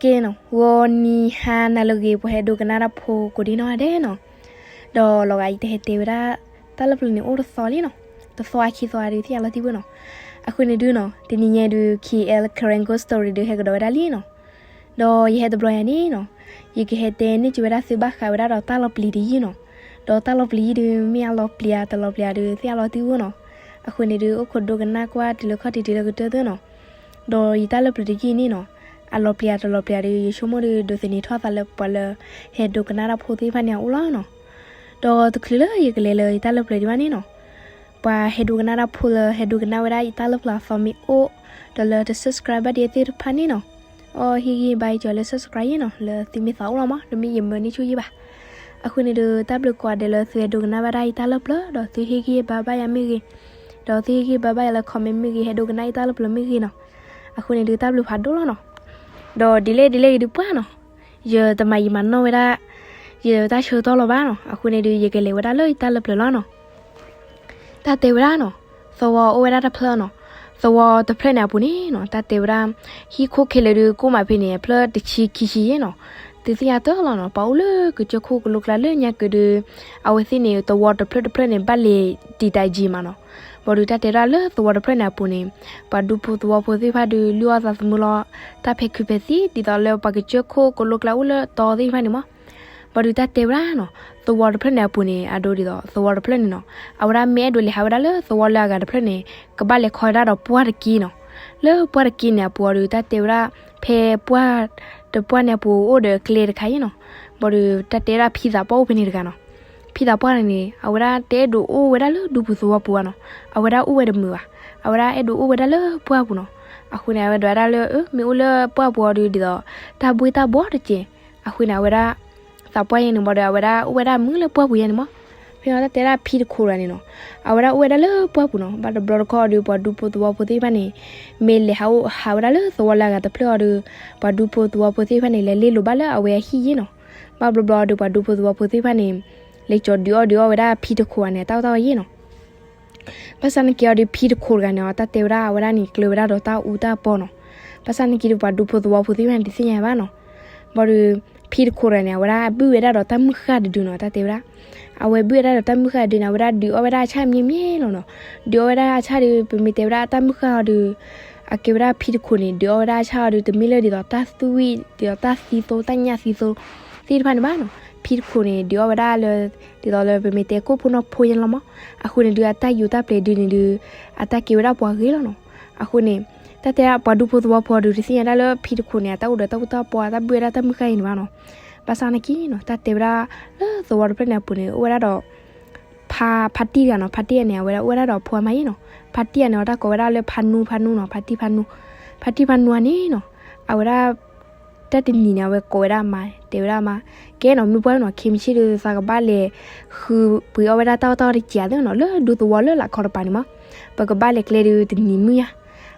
ကဲနီၤ, ဂီၤနံၤဟါနၤလၢအဂ့ၤ ပှၤဟဲဒိကနၣ်တၢ်ဖိကိးဒံနီၢ်ဂၤဒဲးနီၤ, ဒီးလီၤဂာ်ယတဟဲတဲဝဲဒၣ် တၢ်လၢပျၢၤန့ၣ်အိၣ်တသီလံနီၤ, တသီအခံသီအံၤဒုးသ့ၣ်ညါလီၤတံၢ်ဖိနီၤ, အဃိန့ၣ်ဒုးနီၤ တနံၤညါဒုး K L Karen Ghost Story ဒုးဟဲကဒီးဝဲဒၣ်လံနီၤ, ဒီးယဟဲတဘျီညါန့ၣ်နီၤ, ယကဟဲတဲန့ၢ်က့ၤဝဲဒၣ်သုဘၣ်ဃးဝဲဒၣ်ဒီးတၢ်လီၤပျံၤတယုၢ်နီၤ, ဒီးတၢ်လီၤပျံၤယုၢ်ဒုးမ့ၢ်အလီၤပျံၤဧါတလီၤပျံၤဧါဒုးသ့ၣ်ညါလီၤတံၢ်ဖိနီၤ, အဃိန့ၣ်ဒုးအိၣ်ခိးဒိကနၣ်ကွၢ်တုၤလၢခီၣ်ထံးတုၤလၢကတၢၢ်သ့နီၤ, ဒီးယတၢ်လၢပျၢၤတယုၢ်န့ၣ်နီၤ, အလီၤပျံၤဧါတလီၤပျံၤဧါဒုး ယဆိကမိၣ်ဒုးဒိးသန့ၤထီၣ်သးလၢပှၤလၢ ဟဲဒိကနၣ်တၢ်ဖိသ့ၣ်တဖၣ်န့ၣ်အအိၣ်လီၤနီၤ, ဒီးတချုးလၢယကလဲၤလၢယတၢ်လၢပျၢၤဒံးဘၣ်န့ၣ်နီၤ, ပှၤဟဲဒိကနၣ်တၢ်ဖိလၢဟဲဒိကနၣ်ဝဲဒၣ်ယတၢ်လၢပျၢၤအသီမ့ၢ်အိၣ်, ဒီးလၢတ subscribe ဘၣ်ဒံးသ့ၣ်တဖၣ်န့ၣ်နီၤ, အီၣ်ဟ့ၣ်ဂံၢ်ဘါယကၠီလၢ subscribe ယ့ၣ်နီၤ, လၢသုမ့ၢ်သးအိၣ်လီၤမး တမ့ၢ်ယမၢန့ၢ်ဆူၣ်ယ့ၣ်ဘၣ်, အဃိန့ၣ်ဒုး တၢ်ဘျုးကိးဂၤဒဲးလၢသုဟဲဒိကနၣ်ဝဲဒၣ်ယတၢ်လၢပျၢၤ ဒီးသုဟ့ၣ်ဂံၢ်ဟ့ၣ်ဘါဘၣ်ယၤမ့ၢ်ဂ့ၤ, ဒီးသုဟ့ၣ်ဂံၢ်ဟ့ၣ်ဘါဘၣ်ယၤလၢ comment မ့ၢ်ဂ့ၤ ဟဲဒိကနၣ်ယတၢ်လၢပျၢၤမ့ၢ်ဂ့ၤနီၤ, အဃိန့ၣ်ဒုးတၢ်ဘျုးဖးဒိၣ်လီၤနီၤ, ဒီးဒ်လဲၣ်ဒ်လဲၣ်ဂ့ၤဒုးပှၢ်နီၤ, ယတမၤယံာ်မၤနီၢ်ဝဲဒၣ် ယတၢ်ဆၢကတီၢ်လီၤဘၣ်နီၤ, အဃိန့ၣ်ဒုး ယကလဲၤဝဲဒၣ်လၢယတၢ်လၢပျၢၤလီၤနီၤ, တၢ်တဲဝဲဒၣ်နီၤ, သဝီအိၣ်ဝဲဒၣ်တဖျၢၣ်နီၤ, သဝီတဖျၢၣ်န့ၣ်အပူၤန့ၣ်နီၤ တၢ်တဲဝဲဒၣ်, ဟံၣ်ခိၣ်ခဲလၢာ်ဒုးကိၢ်မးဖဲန့ၣ် အဖျၢၣ်တဆံခံဆံယ့ၣ်နီၤ, သုသ့ၣ်ညါတၢ်လီၤနီၤ, ပှၤအိၣ်လၢကစၢၢ်ခိၣ်ကလိကျါလၢညါက့ၤဒုး, အဝဲသ့ၣ်န့ၣ် သဝီတဖျၢၣ်တဖျၢၣ်န့ၣ် ဘၣ်လဲၤတံာ်တာ်ယံာ်မးနီၤ, ဘၣ်ဒုးတၢ်တဲဒၣ်လၢသဝီတဖျၢၣ်န့ၣ်အပူၤန့ၣ်, ပှၤဒူဖိသဝီဖိသ့ၣ်တဖၣ်ဒုး လုၢ်အီၣ်သးသမူလီၤ, တၢ်ဖဲခုးဖဲသံး ဒ်သိးလၢပှၤကစၢၢ်ခိၣ်ကလိကျါအိၣ်လၢတီသ့ၣ်တဖၣ်န့ၣ်မး ဘၣ်ဒုးတၢ်တဲဝဲဒၣ်နီၤ, သဝီတဖျၢၣ်န့ၣ်အပူၤန့ၣ် အဒိဒ်သိးသဝီတဖျၢၣ်န့ၣ်နီၤ, အဝဲဒၣ်မ့ၢ်အဲၣ်ဒိးလဲၤဟးဝဲဒၣ်လၢသဝီလၢအဂၤတဖျၢၣ်န့ၣ်, ကဘၣ်လဲၤခီဝဲဒၣ်ဒီးပှၢ်တက့ၢ်နီၤ, လၢပှၢ်တက့ၢ်န့ၣ်အပူၤအီၤဒုး တၢ်တဲဝဲဒၣ်, ဖဲပှၢ်တပှၢ်န့ၣ်အပူၤအိၣ်ဒီးကျဲတခါယ့ၣ်နီၤ, ဘၣ်ဒုးတၢ်တဲဒၣ်ဖံသးပှၢ်အိၣ်ဖဲန့ၣ်တဂၤနီၤ, ဖံသးပှၢ်န့ၣ်န့ၣ် အဝဲဒၣ်တအဲၣ်ဒိးအိၣ်ဝဲဒၣ်လၢဒူပူၤသဝီပူၤဘၣ်နီၤ, အဝဲဒၣ်အိၣ်ဝဲတမုာ်ဘၣ်, အဝဲဒၣ်အဲၣ်ဒိးအိၣ်ဝဲဒၣ်လၢပှၢ်ပူၤနီၤ, အဃိန့ၣ် အဝဲဒၣ်ဒၣ်လၢ မ့ၢ်အိၣ်လၢပှၢ်ပူၤအီၤဒုး ဒ်သိး, တၢ်ဘှ့ၣ်တၢ်ဘှီတက့ၢ်, အဃိန့ၣ် အဝဲဒၣ်, သးပှၢ်ယဲန့ၣ် ဘၣ်ဒီးအဝဲဒၣ်အိၣ်ဝဲဒၣ်မုာ်လၢပှၢ်ပူၤယဲန့ၣ်မး, ဖဲန့ၣ်တၢ်တဲဒၣ်ဖံတခိးတဂၤန့ၣ်နီၤ, အဝဲဒၣ်အိၣ်ဝဲဒၣ်လၢပှၢ်ပူၤနီၤ, ဘၣ်တဘျီတခီၣ်အီၤဒုး ပှၤဒူဖိသဝီဖိသ့ၣ်တဖၣ်န့ၣ်, မ့ၢ်လဲၤဟးအိၣ်ဟးဝဲဒၣ်လၢသဝီလၢအဂၤတဖျၢၣ်အီၤဒုး, ပှၤဒူဖိသဝီဖိသ့ၣ်တဖၣ်န့ၣ် လဲၤလ့လိာ်ဘၣ်လၢအဝဲအဟံၣ်ယ့ၣ်နီၤ, ဘၣ်ဘျီဘျီအီၤဒုး ပှၤဒူဖိသဝီဖိသ့ၣ်တဖၣ်န့ၣ်, လဲၤကၠီၤဒုးအီၣ်ဒုးအီၣ်ဝဲဒၣ်ဖံတခိးတဂၤန့ၣ် အတၢ်အိၣ်တၢ်အီယ့ၣ်နီၤ ဘၣ်ဆၣ်နာ်က့အီၤဒုး ဖံတခိးတဂၤန့ၣ် အတၢ်တဲဝဲဒၣ်အဝဲဒၣ်န့ၣ် ကျၢၤဝဲဒၣ်ဒီးတၢ်အူတၢ်ပီနီၤ, ဘၣ်ဆၣ်နာ်က့ဒုးပှၤဒူဖိသဝီဖိသ့ၣ်တဖၣ်န့ၣ် တသ့ၣ်ညါဘၣ်နီၤ, ဘၣ်ဒီး, ဖံတခိးတဂၤန့ၣ် အဝဲဒၣ်အဘုၣ်ဝဲဒၣ်ဒီးတၢ်မုၢ်ဃၢ်တဒုနီၤ တၢ်တဲဝဲဒၣ်, အဝဲဘုၣ်ဝဲဒၣ်ဒီးတၢ်မုၢ်ဃၢ်တဒုန့ၣ် အဝဲဒၣ်ဒုးအီၣ်ဝဲဒၣ်အဆၣ်မံၤမံၤလီၤနီၤ, ဒုးအီၣ်ဝဲဒၣ်အဆၣ်ဒုး ပမ့ၢ်တဲဝဲဒၣ်တၢ်မုၢ်ဃၢ်အီၤဒုး, အကဲဝဲဒၣ်ဖံတခိးန့ၣ် ဒုးအီၣ်ဝဲဒၣ်အဆၣ်အီၤဒုး တမ့ၢ်လၢဒ်သိးတၢ်သွံၣ် ဒ်သိးတၢ်သံသိ တၢ်ညၣ်သံသိ သ့ၣ်တဖၣ်န့ၣ်ဘၣ်နီၤ, ဖံတခိးန့ၣ် ဒုးအီၣ်ဝဲဒၣ်လၢ, ဒ်သိးလၢပမ့ၢ်တဲကိၣ်ဖိနီၢ်ဖိယဲန့ၣ်လီၤမး, အဃိန့ၣ်ဒုး အတၢ်ယူးတၢ်ပျဲၤဒုးန့ၣ်ဒုး, အတၢ်ကဲဝဲဒၣ်ပှၤဂ့ၤလီၤနီၤ, အဃိန့ၣ်, တၢ်တဲဒၣ်ပှၤဒူဖိသဝီဖိအီၤဒုး တသ့ၣ်ညါဒၣ်လၢဖံတခိးန့ၣ် အတၢ်အိၣ်ဒီးတၢ်အူတၢ်ပီ အတၢ်ဘုၣ်ဝဲဒၣ်တၢ်မုၢ်ဃၢ်အံၤန့ၣ်ဘၣ်နီၤ, ဘၣ်ဆၣ်နာ်က့နီၤ တၢ်တဲဝဲဒၣ်, လၢသဝီတဖျၢၣ်န့ၣ်အပူၤန့ၣ် အိၣ်ဝဲဒၣ်ဒီး ဖါ, ဖါတံၢ်တဂၤနီၤ, ဖါတံၢ်တဂၤန့ၣ် အဝဲဒၣ်အိၣ်ဝဲဒၣ်ဒီးအဖိအမါယ့ၣ်နီၤ, ဖါတံၢ်တဂၤန့ၣ် အတၢ်ကိးဝဲဒၣ်လၢဖါနူ ဖါနူနီၤ, ဖါတံၢ်ဖါနူ, ဖါတံၢ်ဖါနူအန့ၣ်နီၤ, အဝဲဒၣ်, တၢ်တနံၤန့ၣ် အဝဲကိးဝဲဒၣ်အမါ, တဲဝဲဒၣ်အမါ, ကဲနီၤ မုၢ်ပှၢ်နီၤ ခဲမုၢ်ဆ့ၣ်ဒုး သးကဘၣ်လဲၤ, ဃုပှ့ၤအီၣ်ဝဲဒၣ်တၢ်အီၣ်တၢ်အီတစဲးသ့နီၤ လၢဒူသဝီလၢလာ်ခီတပၤန့ၣ်မး, ပကဘၣ်လဲၤကျဲဒုးတနံၤမုၢ်ညါ,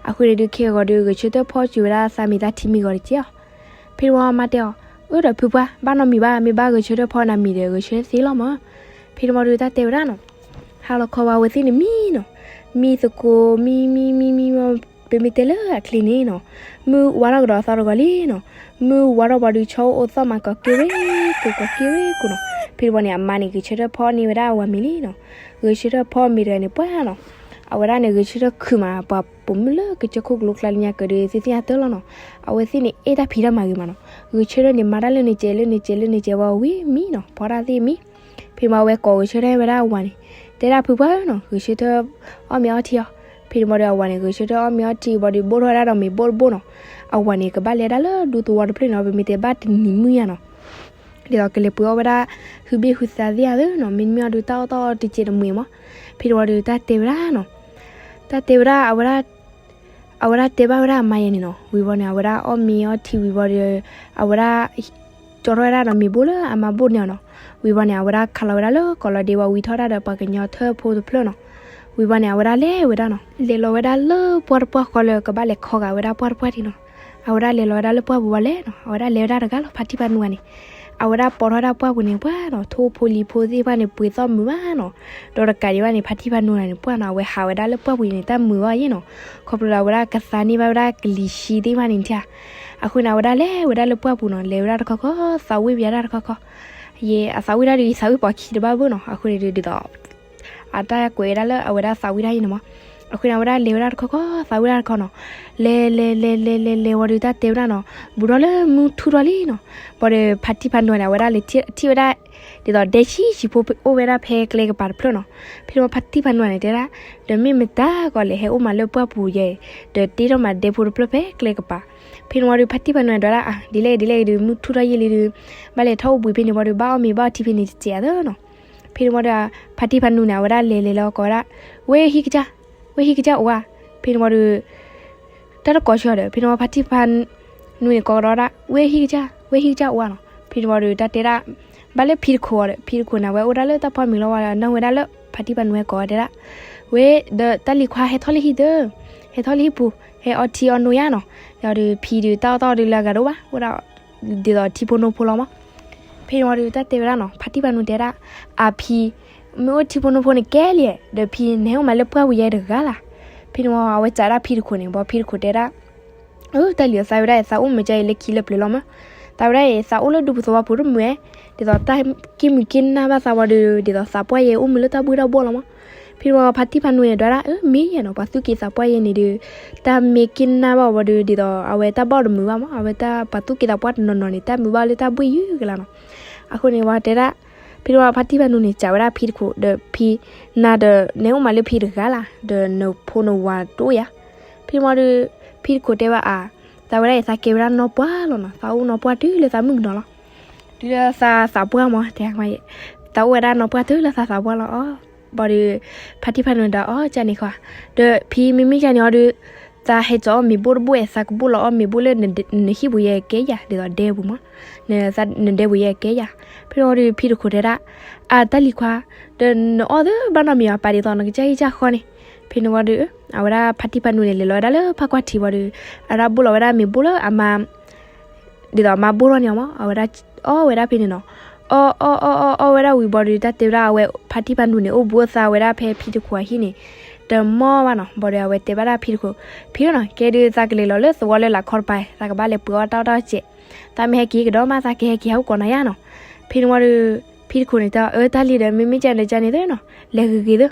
အဃိန့ၣ်ဒုး ခဲဂီၤဒုး ဂဲၤဆၢထၢၣ်ဖီၣ်စၢၤဝဲဒၣ်သးမ့ၤသးထံမ့ၢ်ဂီၤတစဲးအီၤ ဖဲန့ၣ်ဝံၤအမါတဲအီၤ, အၢ ဒီးဖုပှၢ် ဘၣ်နီတမံၤဘၣ်, မ့ၢ်ဘၣ်ဂဲၤဆၢထၢၣ်ဖီၣ်နၤမ့ၤဒီး ဂဲၤဆၢထၢၣ်သ့လီၤမး, ဖဲန့ၣ်ဝံၤဒီးတၢ်တဲဝဲဒၣ်နီၤ, ဟါလီၤခီဝဲအဝဲသ့ၣ်န့ၣ်မံနီၤ, မံသကိး မံ မံ မံ မံ ပမ့ၢ်တဲလၢအချ့န့ၣ်နီၤ, မုၢ်ဝါထီၣ်ကဒီးအသီတဂီၤလံနီၤ, မုၢ်ဝါထီၣ်ဝံၤဒီး ဆီအိၣ်အိသီၣ်မး ကိးက့ၤဝဲကိး ကိးက့ၤဝဲကိးနီၤ, ဖဲန့ၣ်ဝံၤန့ၣ် အမါန့ၣ် ဂဲၤဆၢထၢၣ်ဖီၣ်န့ၢ်ဝဲဒၣ်အဝၤမ့ၤလံနီၤ, ဂဲၤဆၢထၢၣ်ဖီၣ်မ့ၤတဂၤန့ၣ် ပှၢ်နီၤ, အဝဲဒၣ်န့ၣ် ဂဲၤဆၢထၢၣ်ခုၣ်မး ပှၤပိာ်မုၣ်လၢကစၢၢ်ခိၣ်ကလိကျါလၢညါကဒီး သ့ၣ်ညါတၢ်လီၤနီၤ, အဝဲသ့ၣ်န့ၣ် အဲၣ်တၢ်ဖံးတၢ်မၤဂ့ၤမးနီၤ, ဂဲၤဆၢထၢၣ်န့ၣ် မၤတၢ်လၢန့ၣ်ကဲး လၢန့ၣ်ကဲး လၢန့ၣ်ကဲး ဝဲဝံၤမံနီၤ, ဖီတၢ်သ့ၣ်မံ ဖဲန့ၣ်ဝံၤအဝဲကိးဂဲၤဆၢထၢၣ်ဝဲဒၣ်အဝၤန့ၣ်, တဲဒၣ်ဖုပှၢ်နီၤ ဂဲၤဆၢထၢၣ်အီၣ်မ့ၤအီထံအီၤ, ဖဲန့ၣ်ဝံၤဒီးအဝၤန့ၣ် ဂဲၤဆၢထၢၣ်အီၣ်မ့ၤအီထံဝံၤဒီး ဘိၣ်ထီၣ်ဝဲဒၣ်ဒီးမ့ၤဘိၣ်တဘိၣ်နီၤ, အဝၤန့ၣ် ကဘၣ်လဲၤဒၣ်လၢဒူသဝီတဖျၢၣ်န့ၣ် ပမ့ၢ်တဲဘၣ်တနံၤမုၢ်ညါနီၤ, ဒ်သိးကလဲၤပှ့ၤအီၣ်ဝဲဒၣ် ဟုဘ့ၣ်ဟုသါသ့ၣ်ဧါသ့နီၤ, မ့တမ့ၢ်အီၤဒီးတၢ်အီၣ်တၢ်အီတစဲးတမှဲၤမး, ဖဲန့ၣ်ဝံၤဒီးတၢ်တဲဝဲဒၣ်နီၤ, တၢ်တဲဝဲဒၣ် အဝဲဒၣ်တဲဘၣ်ဝဲဒၣ်အမါယဲန့ၣ်နီၤ, ဝံၤဝံၤန့ၣ် အဝဲဒၣ်အီၣ်မ့ၤအီထံဝံၤဝံၤဒီး အဝဲဒၣ် ကၠီထီၣ်ဝဲဒၣ်ဒီးမ့ၤဘိၣ်လၢအမါဘိၣ်န့ၣ်နီၤ, ဝံၤဝံၤန့ၣ် အဝဲဒၣ်ခးလီၤဝဲဒၣ်လၢကိးလီၤဒ့ဝံၤ ဝံၤထီၣ်ဝဲဒၣ်ဒီးပှၤကညီထၢၣ်ဖိတဖျၢၣ်နီၤ, ဝံၤဝံၤန့ၣ် အဝဲဒၣ်လဲၤဝဲဒၣ်နီၤ, လဲၤလီၤဝဲဒၣ်လၢပှၢ်တပှၢ်ဃီလၢကဘၣ်လဲၤခီဂာ်ဝဲဒၣ်ပှၢ်တပှၢ်ထံးနီၤ, အဝဲဒၣ်လဲၤလီၤဝဲဒၣ်လၢပှၢ်ပူၤဝံၤလဲၣ်နီၤ, အဝဲဒၣ်လဲၤဝဲဒၣ်တဂၤလီၤ ဖါတံၢ်ဖါနူဂၤန့ၣ်, အဝဲဒၣ်ပိာ်ထီၣ်ဝဲဒၣ်ပှၢ်ပူၤန့ၣ် ပှၢ်နီၤ, ထိၣ်ဖိလံၤဖိသ့ၣ်တဖၣ်န့ၣ် ပှ့ၤသီၣ်မုာ်မးနီၤ. ဒီးတကးဒံးဘၣ်န့ၣ် ဖါတံၢ်ဖါနူၤန့ၣ် ပှၢ်နီၤ, အဝဲဟးဝဲဒၣ်လၢပှၢ်ပူၤန့ၣ် တၢ်မုာ်ဘၣ်ယဲၢ်နီၤ. ခီဖျိလၢအဝဲဒၣ်ကသါန့ၢ်ဘၣ်ဝဲဒၣ်ကလံၤဆံသ့ၣ်တဖၣ်န့ၣ်ဧါ. အဃိန့ၣ် အဝဲဒၣ်လဲၤဝဲဒၣ်လၢပှၢ်ပူၤနီၤ, လဲၤဝဲဒၣ်တခီခီ, သးဝံၣ်ပယါတၢ်တခီခီ, ယဲအသးဝံၣ်တၢ်ဒုး ယသးဝံၣ်ပိာ်ခံတဘၣ်ဘၣ်နီၤ. အဃိန့ၣ်ဒုးဒ်သိး အတၢ်ကွဲးဝဲဒၣ်လၢအဝဲဒၣ်သးဝံၣ်တၢ်အံၤန့ၣ်မး. အဃိန့ၣ် အဝဲဒၣ်လဲၤဝဲဒၣ်တခီခီ, သးဝံၣ်တၢ်တခီနီၤ. လဲၤလဲၤလဲၤလဲၤလဲၤလဲၤဝံၤဒီး တၢ်တဲဝဲဒၣ်နီၤ, ဘူးထီၣ်လၢမုၢ်ထူၣ်ထီၣ်လံနီၤ. ဘၣ်ဒီးဖါတံၢ်ဖါနူၤန့ၣ် အဝဲဒၣ်လဲၤထံၣ်ဝဲဒၣ် ဒ်သိးဒဲဆံးဆံးဖိအိၣ်ဝဲဒၣ်ဖဲကျဲကပၤတဖျၢၣ်နီၤ. ဖဲန့ၣ်ဝံၤဖါတံၢ်ဖါနူၤန့ၣ်တဲဒၣ်, ဒီးမ့ၢ်မတၤကီးလဲၣ် ဟဲအိၣ်မးလၢပှၢ်ပူၤယဲအံၤ, ဒီးတ့ထီၣ်မးဒဲဖိတဖျၢၣ်ဖဲကျဲကပၤ. ဖဲန့ၣ်ဝံၤဒီး ဖါတံၢ်ဖါနူၤန့ၣ်တဲဒၣ်, အါ ဒ်လဲၣ်ဒ်လဲၣ်ဒုး မုၢ်ထူၣ်ထီၣ်ယဲၢ်လံဒုး, ဘၣ်လဲၤထီၣ်အိၣ်ဘှံးဖဲန့ၣ်ဝံၤဒီး ဘၣ်အီၣ်မ့ၤဘၣ်အီထံဖဲန့ၣ်တစဲးအသးနီၤ. ဖဲန့ၣ်ဝံၤဒီး ဖါတံၢ်ဖါနူၤန့ၣ် အဝဲဒၣ်လဲၤလဲၤလီၤကိးဝဲဒၣ်, ဝဲဟံၣ်ကစၢ်, ဝဲဟံၣ်ကစၢ်အိၣ်ဧါ. ဖဲန့ၣ်ဝံၤဒီး တၢ်တကိးဆၢဒီး ဖဲန့ၣ်ဝံၤဖါတံၢ်ဖါနူၤန့ၣ် ကိးကဒီးဒၣ်, ဝဲဟံၣ်ကစၢ်, ဝဲဟံၣ်ကစၢ်အိၣ်ဧါနီၤ. ဖဲန့ၣ်ဝံၤဒီး တၢ်တဲဒၣ်, ဘၣ်လၢဖံတခိးအီၤဒီး ဖံတခိးန့ၣ် အဝဲအိၣ်ဒၣ်လၢတၢ်ပှၢ်မံၤလီၤဝဲဒီး နီၢ်ဝဲဒၣ်လၢဖါတံၢ်ဖါနူၤဟဲကိးဝဲတဲဒၣ်, ဝဲဒီးတၢ်လံၤခွါ ဟဲထီၣ်လၢဟံၣ်သၢ, ဟဲထီၣ်လၢဟံၣ်ပူၤ, ဟဲအီထံအီနိယါနီၤ. ဒီးဖံဒုးတၢ်အီၣ်တၢ်အီဒုးလၢအဂၤဒိၣ်ဘၣ်, အိၣ်ဒၣ်ဒ်သိးထံဖိနိဖိလီၤမး. ဖဲန့ၣ်ဝံၤဒီး တၢ်တဲဝဲဒၣ်နီၤ, ဖါတံၢ်ဖါနူၤတဲဒၣ်, အါဖံ, မ့ၢ်အိၣ်ထံဖိနိဖိန့ၣ်ကဲလံ, ဒီးဖံနဟဲအိၣ်မးလၢပှၢ်ပူၤယဲတဂၤလၢ်. ဖဲန့ၣ်ဝံၤ အဝဲစံးဒၣ်ဖံတခိးန့ၣ် ဘၣ်ဖံတခိးတဲဒၣ်, အၢ တၢ်လံၤအသးဝဲဒၣ်အံၤ သးအိၣ်မုာ်ကါအံၤလၢခံလၢပျၢၤလီၤမး. သးဝဲဒၣ်အံၤ သးအိၣ်လၢဒူပူၤသဝီပူၤတမုာ်ဧါ, ဒ်သိးတၢ်က့ၢ်မုၢ်က့ၢ်နၢ်ဘၣ်သးဝံၤဒီး ဒ်သိးသးပှၢ်ယဲအိၣ်မုာ်လၢတၢ်ဘှ့ၣ်တၢ်ဘှီၣ်လီၤမး. ဖဲန့ၣ်ဝံၤဖါတံၢ်ဖါနူၤန့ၣ် ဒွးဒၣ်, အၢ မ့ၢ်ယဲနီၤ, ပှၤသူၣ်က့သးပှၢ်ယဲန့ၣ်ဒီး တၢ်မ့ၢ်က့ၢ်နၢ်ဘၣ်ဝံၤဒီး ဒ်သိးအဝဲတၢ်ဘၣ်အီၤတမုာ်ဘၣ်မး, အဝဲတၢ်ပှၤသူၣ်က့သးပှၢ်တနီၤနီၤန့ၣ် တၢ်မုာ်ဘၣ်လၢတၢ်ဘှ့ၣ်ယုၢ်ကလါနီၤ. အဃိန့ၣ်ဝံၤတဲဒၣ်, ဖဲန့ၣ်ဝံၤဖါတံၢ်ဖါနူၤန့ၣ် စံးဝဲဒၣ်ဖံတခိးဒီးဖံ, နၤဒီးနအိၣ်မးလၢဖံတဂၤလၢ်, ဒီးနဖိနဝၤတအိၣ်ယါ. ဖဲန့ၣ်ဝံၤဒီး ဖံတခိးတဲဘၣ်အါ, သးဝဲဒၣ်အံၤ သးကဲဝဲဒၣ်နီၢ်ပှၢ်လီၤနီၤ, သးအိၣ်နီၢ်ပှၢ်တုၤလၢသးမုၣ်ကနီၤလီၤ. တုၤလၢသးသးပှၢ်မး, တဲ, သးအိၣ်ဝဲဒၣ်နီၢ်ပှၢ်တုၤလၢသးသးပှၢ်လီၤအီၤ. ဘၣ်ဒီး ဖါတံၢ်ဖါနူၤန့ၣ်ဒီး အီၣ်ကၢန့ၣ်ဃီ, ဒီးဖံမ့မ့ၢ်ကၢန့ၣ်အီၤဒီး သးဟဲစိာ်အီၣ်မ့ၤဘိၣ်တဘိၣ်အံၤ သးကဘိၣ်လီၤအီၣ်မ့ၤဘိၣ်လၢနဟံၣ်ပူၤယဲကဲယၤ, ဒ်သိးဒဲပူၤမး, နဒဲပူၤယဲကဲယၤ. ဖဲန့ၣ်ဝံၤဒီးဖံတခိးတဲဒၣ်, အါ တၢ်လံၤခွါ, ဒီးနအီၣ်သ့ဘၣ်နီတမံၤဘၣ်, ပာ်ဒ်သိးနကစၢ်ဟံၣ်ကစၢ်ဃီန့ၣ်. ဖဲန့ၣ်ဝံၤဒီး အဝဲဒၣ်ဖါတံၢ်ဖါနူၤန့ၣ် လဲၤလီၤဝဲဒၣ်လၢဖးကွၢ်ထံးဝံၤဒီး အဝဲဒၣ်ဘိၣ်လီၤဝဲဒၣ်မ့ၤဘိၣ်လၢအမါ ဒ်သိးအမါဘိၣ်ထီၣ်န့ၣ်အီၤမး, အဝဲဒၣ်အီၣ်ဝဲဒၣ်ဖဲန့ၣ်နီၤ. အီၣ်အီၣ်အီၣ်အီၣ်အီၣ်ဝဲဒၣ်ဝံၤဘၣ်ဒီး တၢ်တဲဝဲဒၣ်အဝဲဖါတံၢ်ဖါနူၤန့ၣ် အိၣ်ဘှံးအိၣ်သါဝဲဒၣ်ဖဲဖံတခိးအဟံၣ်န့ၣ် တမီၢ်ဘၣ်နီၤ. ဘၣ်ဒီးအဝဲတဲဘၣ်ဒၣ်ဖံတခိး, ဖံဧၢနီၤ, ကဲဒုးသးကလဲၤလီၤလၢသဝီလၢလာ်ခီတပၤ, သးကဘၣ်လဲၤပှ့ၤအီၣ်တၢ်အီၣ်တၢ်စဲး, သးမ့ၢ်ဟဲက့ၤကဒီးမး သးကဟဲက့ၤဟးအိၣ်ကိးနၤယါနီၤ. ဖဲန့ၣ်ဝံၤဒီး ဖံတခိးန့ၣ်တဲအီၤ, အၢ တၢ်လံၤဒီး မ့မ့ၢ်ကၢန့ၣ်ကၢန့ၣ်သ့နီၤ, လဲၤဂ့ၤဂ့ၤသ့.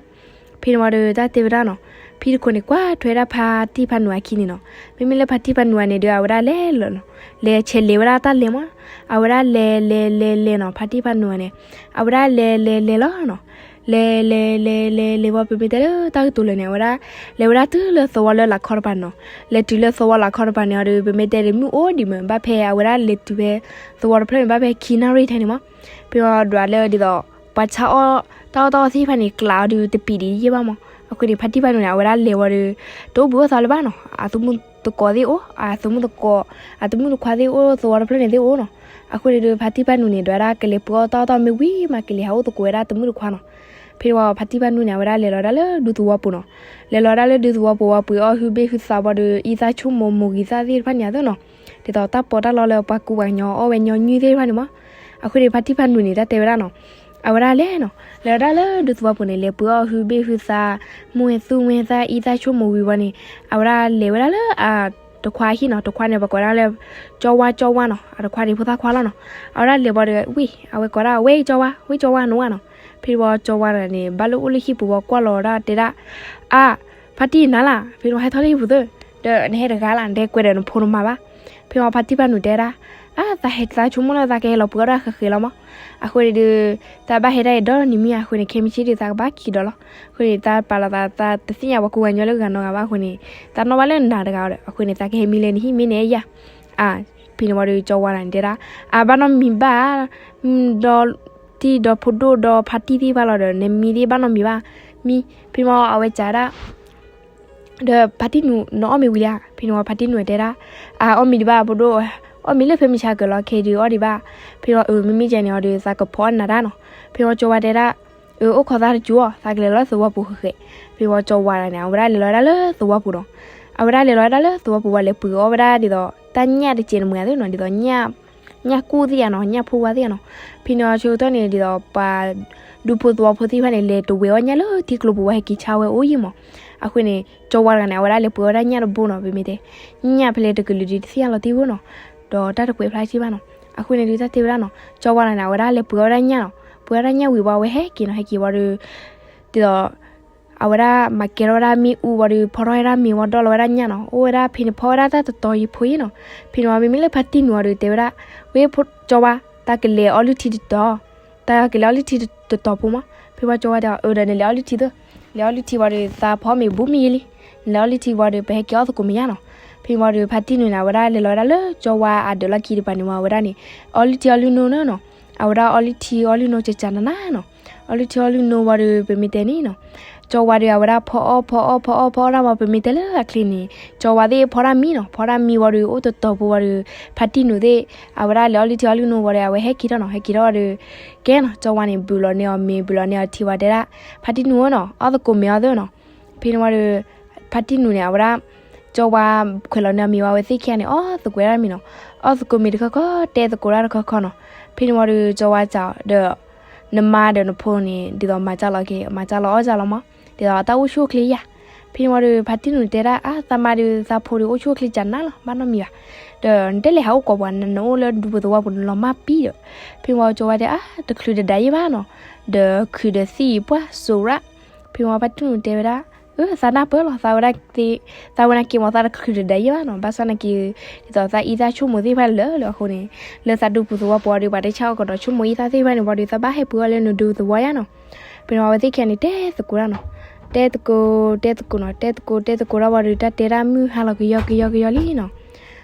ဖဲန့ၣ်ဝံၤဒီး တၢ်တဲဝဲဒၣ်နီၤ, ဖံတခိးန့ၣ် ကွၢ်ထွဲဒၣ်ဖါတံၢ်ဖါနူၤအခံန့ၣ်နီၤ. မ့မ့ၢ်လၢဖါတံၢ်ဖါနူၤအန့ၣ်ဒီး အဝဲဒၣ်လဲၤလီၤနီၤ, လဲၤဆဲးလဲၤဝဲဒၣ်တၢ်လဲၤမး, အဝဲဒၣ်လဲၤလဲၤလဲၤလဲၤနီၤ, ဖါတံၢ်ဖါနူၤန့ၣ် အဝဲဒၣ်လဲၤလဲၤလဲၤလီၤနီၤ. လဲၤလဲၤလဲၤလဲၤလဲၤဝံၤ ပမ့ၢ်တဲလၢတၢ်ကတိၤလၢာ်န့ၣ် အဝဲဒၣ် လဲၤဝဲဒၣ်တုၤလၢသဝီလၢလာ်ခီတပၤနီၤ. လဲၤတုၤလၢသဝီလာ်ခီတပၤန့ၣ်အီၤဒီး ပမ့ၢ်တဲဒီး မုၢ်အိၣ်ဒံးမး, ဘၣ်ဖဲအဝဲဒၣ်လဲၤတုၤဖဲသဝီတဖျၢၣ်န့ၣ် ဘၣ်ဖဲခံနၣ်ရံၣ်ထဲန့ၣ်မး. ဖဲဝံၤဒွးလၢဒ်သိး ပှၤဆါအီၣ်တၢ်အီၣ်တၢ်အီသ့ၣ်တဖၣ်န့ၣ် ကျးအီၤဒီးတပံာ်ဒံးယဲၢ်ဘၣ်မး. အဃိန့ၣ် ဖါတံၢ်ဖါနူၤန့ၣ် အဝဲဒၣ်လဲၤဝံၤဒီး တအိၣ်ဘှံးအိၣ်သါလၢၤဘၣ်နီၤ. အသုးမုၢ်သကိးသ့ၣ်အိၣ်, အသုးမုၢ်သကိး, အသုးမုၢ်သခွါသ့ၣ်အိၣ်, သဝီတဖျၢၣ်န့ၣ်သ့ၣ်အိၣ်နီၤ. အဃိန့ၣ်ဒီး ဖါတံၢ်ဖါနူၤန့ၣ် ဒွးဒၣ်ကလဲၤပှ့ၤအီၣ်တၢ်အီၣ်တၢ်အီမ့ၢ်ဝံၤမး ကလဲၤဟးအိၣ်သကိးဝဲဒၣ်သုးမုၢ်သခွါနီၤ. ဖဲဝံၤ ဖါတံၢ်ဖါနူၤန့ၣ် အဝဲဒၣ်လဲၤလီၤဒၣ်လၢဒူသဝီပူၤနီၤ. လဲၤလီၤဒၣ်လၢဒူသဝီပူၤဝံၤ ပှ့ၤအီၣ်ဟုဘ့ၣ်ဟုသးဝံၤဒီး အံသၣ်ဆိကမိၣ်မိၢ်ဂံၢ်သၣ်သ့ၣ်တဖၣ်န့ၣ်အသိးနီၤ. ဒ်သိးတၢ်ပီးတၢ်လီလၢပှၤကူပှၤကညီအီၣ်ဝဲညီနုၢ်သ့ၣ်တဖၣ်န့ၣ်မး. အဃိန့ၣ် ဖါတံၢ်ဖါနူၤန့ၣ် တၢ်တဲဝဲဒၣ်နီၤ. အဝဲဒၣ်လဲၤနီၤ, လဲၤလီၤဒၣ်လၢဒူသဝီပူၤန့ၣ် လဲၤပှ့ၤအီၣ်ဟုဘ့ၣ်ဟုသး, မူဝဲသူမူဝဲသၣ် အံသၣ်ဆိကမိၣ်ဝံၤဝံၤန့ၣ် အဝဲဒၣ်လဲၤဝဲဒၣ်လၢအတခွါအဟံၣ်နီၤ. တခွါန့ၣ် ပှၤကိးဒၣ်လၢ ကၠီဝါ ကၠီဝါနီၤ. အတခွါန့ၣ် ဖိသၣ်ခွါလီၤနီၤ. အဝဲဒၣ်လဲၤဝံၤဒီး ဝံၣ် အဝဲကိးဒၣ် ဝဲကၠီဝါ ဝဲကၠီဝါ နဝါနီၤ. ဖဲဝံၤကၠီဝါန့ၣ် ဘၣ်လၢအိၣ်လၢဟံၣ်ပူၤဝံၤ ကွၢ်လီၤဝဲဒၣ်တဲဒၣ်, အါ ဖါတံၢ်နၤလၢ်, ဖဲန့ၣ်ဝံၤဟဲထီၣ်လၢဟံၣ်ပူၤသၢ, ဒီးနဟဲတဂၤလၢ်, နဟဲကွဲးဒီးနဖိနမါဘၣ်. ဖဲဝံၤဖါတံၢ်ဖါနူၤတဲဒၣ်, အါ သးဟဲသးဆိကမိၣ်လၢသးကဟဲလီၤပှ့ၤအီၣ်ဒၣ်ဃဲးဃဲးလီၤမး. အဃိန့ၣ်ဒီး တၢ်ဘၣ်ဟဲဒၣ်အံၤဒီနံၤမံၤ အဃိန့ၣ် ခဲမုၢ်ဆ့ၣ်ဒီး သးကဘၣ်က့ၤဒီးလီၤ. အဃိန့ၣ် တၢ်ပာ်လီၤသး သးတသ့ၣ်ညါပှၤကူပှၤကညီလၢဂၤနီတဂၤဘၣ်အဃိန့ၣ် သးနီၣ်ဘၣ်လၢနၤတဂၤဒီး အဃိန့ၣ် သးကဟဲမံလၢနဟံၣ်မ့ၢ်နအဲၣ်ယၤ. အါ ဖဲန့ၣ်ဝံၤဒီး ကၠီဝါန့ၣ်တဲဒၣ်, အါ ဘၣ်နီတမံၤဘၣ်, ဒီးတံၤဒီးဖိဒိၣ်ဒီးဖါတံၢ်သ့ၣ်တဖၣ်လီၤဒီး နမံသ့ၣ်ဘၣ်နီတမံၤဘၣ်, မံ. ဖဲန့ၣ်ဝံၤအဝဲစံးဒၣ် ဒီးဖါတံၢ်နူၤ နအီၣ်မ့ၤဝံၤလံဧါ. ဖဲန့ၣ်ဝံၤဖါတံၢ်နူၤတဲဒၣ်, အါ အီၣ်မ့ၤဒံးဘၣ် ဖိဒိၣ်, အီၣ်မ့ၤလၢဖဲမုၢ်ဆါကလီၤခဲဒုးအီၣ်ဒံးဘၣ်. ဖဲန့ၣ်ဝံၤ အၢ မ့မ့ၢ်ကဲန့ၣ်အီၤဒီး သးကဖီအီၣ်နၤတၢ်နီၤ. ဖဲန့ၣ်ဝံၤကၠီဝါတဲဒၣ်, အၢ အိၣ်ခိးသးတစူၤအီၤ သးကလဲၤလီၤသဝီပူၤဃဲးဃဲး. ဖဲန့ၣ်ဝံၤကၠီဝါန့ၣ် အဝဲဒၣ်လဲၤလီၤဝဲဒၣ်လၢသဝီပူၤနီၤ. အဝဲဒၣ်လဲၤလီၤဝဲဒၣ်လၢသဝီပူၤဝံၤ လဲၤပှ့ၤအီၣ်ဝဲဒၣ်ဒ်သိး တၢ်ညၣ်တစဲးတမှဲၤအသိးနီၤ, ဒ်သိးညၣ် ညၣ်ကူၣ်သ့ၣ်ဧါနီၤ, ညၣ်ဖိဝါသ့ၣ်ဧါနီၤ. ဖဲန့ၣ်ဆၢကတီၢ်န့ၣ် ဒ်သိးပှၤဒူဖိသဝီဖိသ့ၣ်တဖၣ်န့ၣ် လဲၤတဝဲၤအီၣ်ညၣ်လၢထံကျိပူၤဝဲ ဟဲက့ၤဆါဝဲအိၣ်ယံာ်မး. အဃိန့ၣ် ကၠီဝါတဂၤန့ၣ် အဝဲဒၣ်လဲၤပှ့ၤအီၣ်ဝဲဒၣ်ညၣ်တဘိနီၤ, ပမ့ၢ်တဲ ညၣ်ဖဲလဲၣ်တကလုာ်ဒုးတသ့ၣ်ညါလီၤတံၢ်ဖိနီၤ, ဒီးတၢ်တကွဲးဖျါစ့ၢ်ဘၣ်နီၤ. အဃိန့ၣ်ဒုး တၢ်တဲဝဲဒၣ်နီၤ, ကၠီဝါတဂၤန့ၣ် အဝဲဒၣ်လဲၤပှ့ၤအီၣ်ဝဲဒၣ်ညၣ်နီၤ, ပှ့ၤအီၣ်ဝဲဒၣ်ညၣ်ဝံၤဘၣ်ဝဲဟဲက့ၤနီၤ, ဟဲက့ၤဝံၤဒီး ဒ်သိး အဝဲဒၣ်မၤကဲထီၣ်ဝဲဒၣ်မ့ၣ်အူဝံၤဒီး ဖီထီၣ်ဝဲဒၣ်မ့ၤဝံၤဒီးလီၤဝဲဒၣ်ညၣ်နီၤ, အိၣ်ဝဲဒၣ်ဖဲန့ၣ် ဖီဝဲဒၣ်တၢ်တတီၤယံာ်ဖိအံၤနီၤ. ဖဲန့ၣ်ဝံၤ မ့မ့ၢ်လၢဖါတံၢ်နူၤအံၤဒီး တဲဝဲဒၣ်, ဝဲၢ်ဖိကၠီဝါ, တၢ်ကလဲၤအီလုၢ်ထံတတီၤ, တၢ်ကလဲၤအီလုၢ်ထံတတီၤဖိမး. ဖဲဝံၤကၠီဝါတဲအီၤ, အၢ ဒီးနလဲၤအီလုၢ်ထံသ့ၣ်, လဲၤအီလုၢ်ထံဝံၤဒီး သးဖီမ့ၤဘူးမ့ၢ်ယံာ်လံ, နလဲၤအီလုၢ်ထံဝံၤဒီး ပဟဲက့ၤအီၣ်သကိးမ့ၤယါနီၤ. ဖဲဝံၤဒီး ဖါတံၢ်နူၤန့ၣ် အဝဲဒၣ်လဲၤလီၤဝဲဒၣ်လၢကၠီဝါအဒၢးလီၢ်ခံတပၤန့ၣ်ဝံၤ အဝဲဒၣ်န့ၣ် အီလုၢ်ထံအီလုၢ်နိန့ၣ်နီၤ, အဝဲဒၣ်အီလုၢ်ထံအီလုၢ်နိကကနနနီၤ. အီလုၢ်ထံအီလုၢ်နိဝံၤဒီး ပမ့ၢ်တဲန့ၣ်နီၤ, ကၠီဝါဒီး အဝဲဒၣ်ဖီအီၣ်ဖီအီၣ်ဖီအီၣ်ဖီအီၣ်ဒၣ်ဝံၤ ပမ့ၢ်တဲလၢအချ့န့ၣ် ကၠီဝါသ့ၣ်ဖီဒၣ်မံနီၤ, ဖီဒၣ်မံဝံၤဒီး အိၣ်တတီၤဖိဝံၤဒီး ဖါတံၢ်နူၤသ့ၣ် အဝဲဒၣ်လဲၤအီလုၢ်ထံအီလုၢ်နိဝံၤဒီး အဝဲဟဲက့ၤထီၣ်နီၤ, ဟဲက့ၤထီၣ်ဝံၤဒီး ကဲနီၤ, ကၠီဝါန့ၣ် ဘုးလီၤန့ၢ်အီၤမ့ၤ ဘုးလီၤန့ၢ်အီၤထံဝံၤ တဲဒၣ် ဖါတံၢ်နူၤဧၢနီၤ, အီၣ်သကိးမ့ၤအီၤသ့ၣ်နီၤ. ဖဲန့ၣ်ဝံၤဒီး ဖါတံၢ်နူၤန့ၣ် အဝဲဒၣ် ကၠီဝါခွဲးလီၤန့ၢ်အီၤမ့ၤဝံၤ အဝဲသ့ၣ်ခံဂၤန့ၣ် အီၣ်သကိးဝဲဒၣ်မ့ၤနီၤ, အီၣ်သကိးမ့ၤတခီခီ တဲသကိးတၢ်တခီခီနီၤ. ဖဲန့ၣ်ဝံၤဒီး ကၠီဝါစံးအီၤဒီး နမါဒီးနဖိန့ၣ် ဒ်သိးမၤကၢ်လီၤက့ၤ မၤကၢ်လီၤအီၣ်ကၢ်လီၤမး, ဒ်သိးတၢ်အိၣ်ဆူၣ်အိၣ်ချ့ယါ. ဖဲန့ၣ်ဝံၤဒီး ဖါတံၢ်နူၤန့ၣ် တဲဒၣ် အါ သးမါဒီးသးဖိဒီး အိၣ်ဆူၣ်အိၣ်ချ့ကနါလီၤ ဘၣ်နီတမံၤဘၣ်, ဒီးနတလဲၤဟးအိၣ်ကိးပှၤ နအိၣ်လၢဒူဖိသဝီပူၤ နလီၤမၢ်ပံဒီး. ဖဲန့ၣ်ဝံၤ ကၠီဝါတဲ အါ တချုးတဒါယဲၢ်ဘၣ်နီၤ, ဒီးခုးဒီးသံၣ်ပှၢ်စိးရၣ်. ဖဲန့ၣ်ဝံၤ ဖါတံၢ်နူၤတဲဝဲဒၣ်, အၢ သးနၢ်ပၢၢ်လီၤ, သးဝဲဒၣ်သ့, သးဝဲနာ်က့ၤမး သးတချုးတဒါယဲၢ်ဘၣ်နီၤ, ဘၣ်ဆၣ်နာ်က့ၤ ဒ်သိးသးအံသၣ်ဆိကမိၣ်သ့ၣ်တဖၣ်လၢာ်လၢာ်အဃိန့ၣ်, လၢသးဒူဖိသဝီပူၤဒီး ပှၤတဆၣ်အီၣ်ကဒီးဆိကမိၣ်အံသၣ်သ့ၣ်တဖၣ်န့ၣ်ဝံၤဒီး သးဘၣ်ဟဲပှ့ၤအီၣ်လၢနဒူသဝီယါနီၤ. ဖဲန့ၣ်ဝံၤ အဝဲသ့ၣ်ခံဂၤန့ၣ် တဲသကိးဒၣ်နီၤ, တဲသကိး တဲသကိးနီၤ, တဲသကိး တဲသကိးဒၣ်ဝံၤဒီး တၢ်တဲဒၣ်မုၢ်ဟါလီၤကယီကယီကယီလံနီၤ.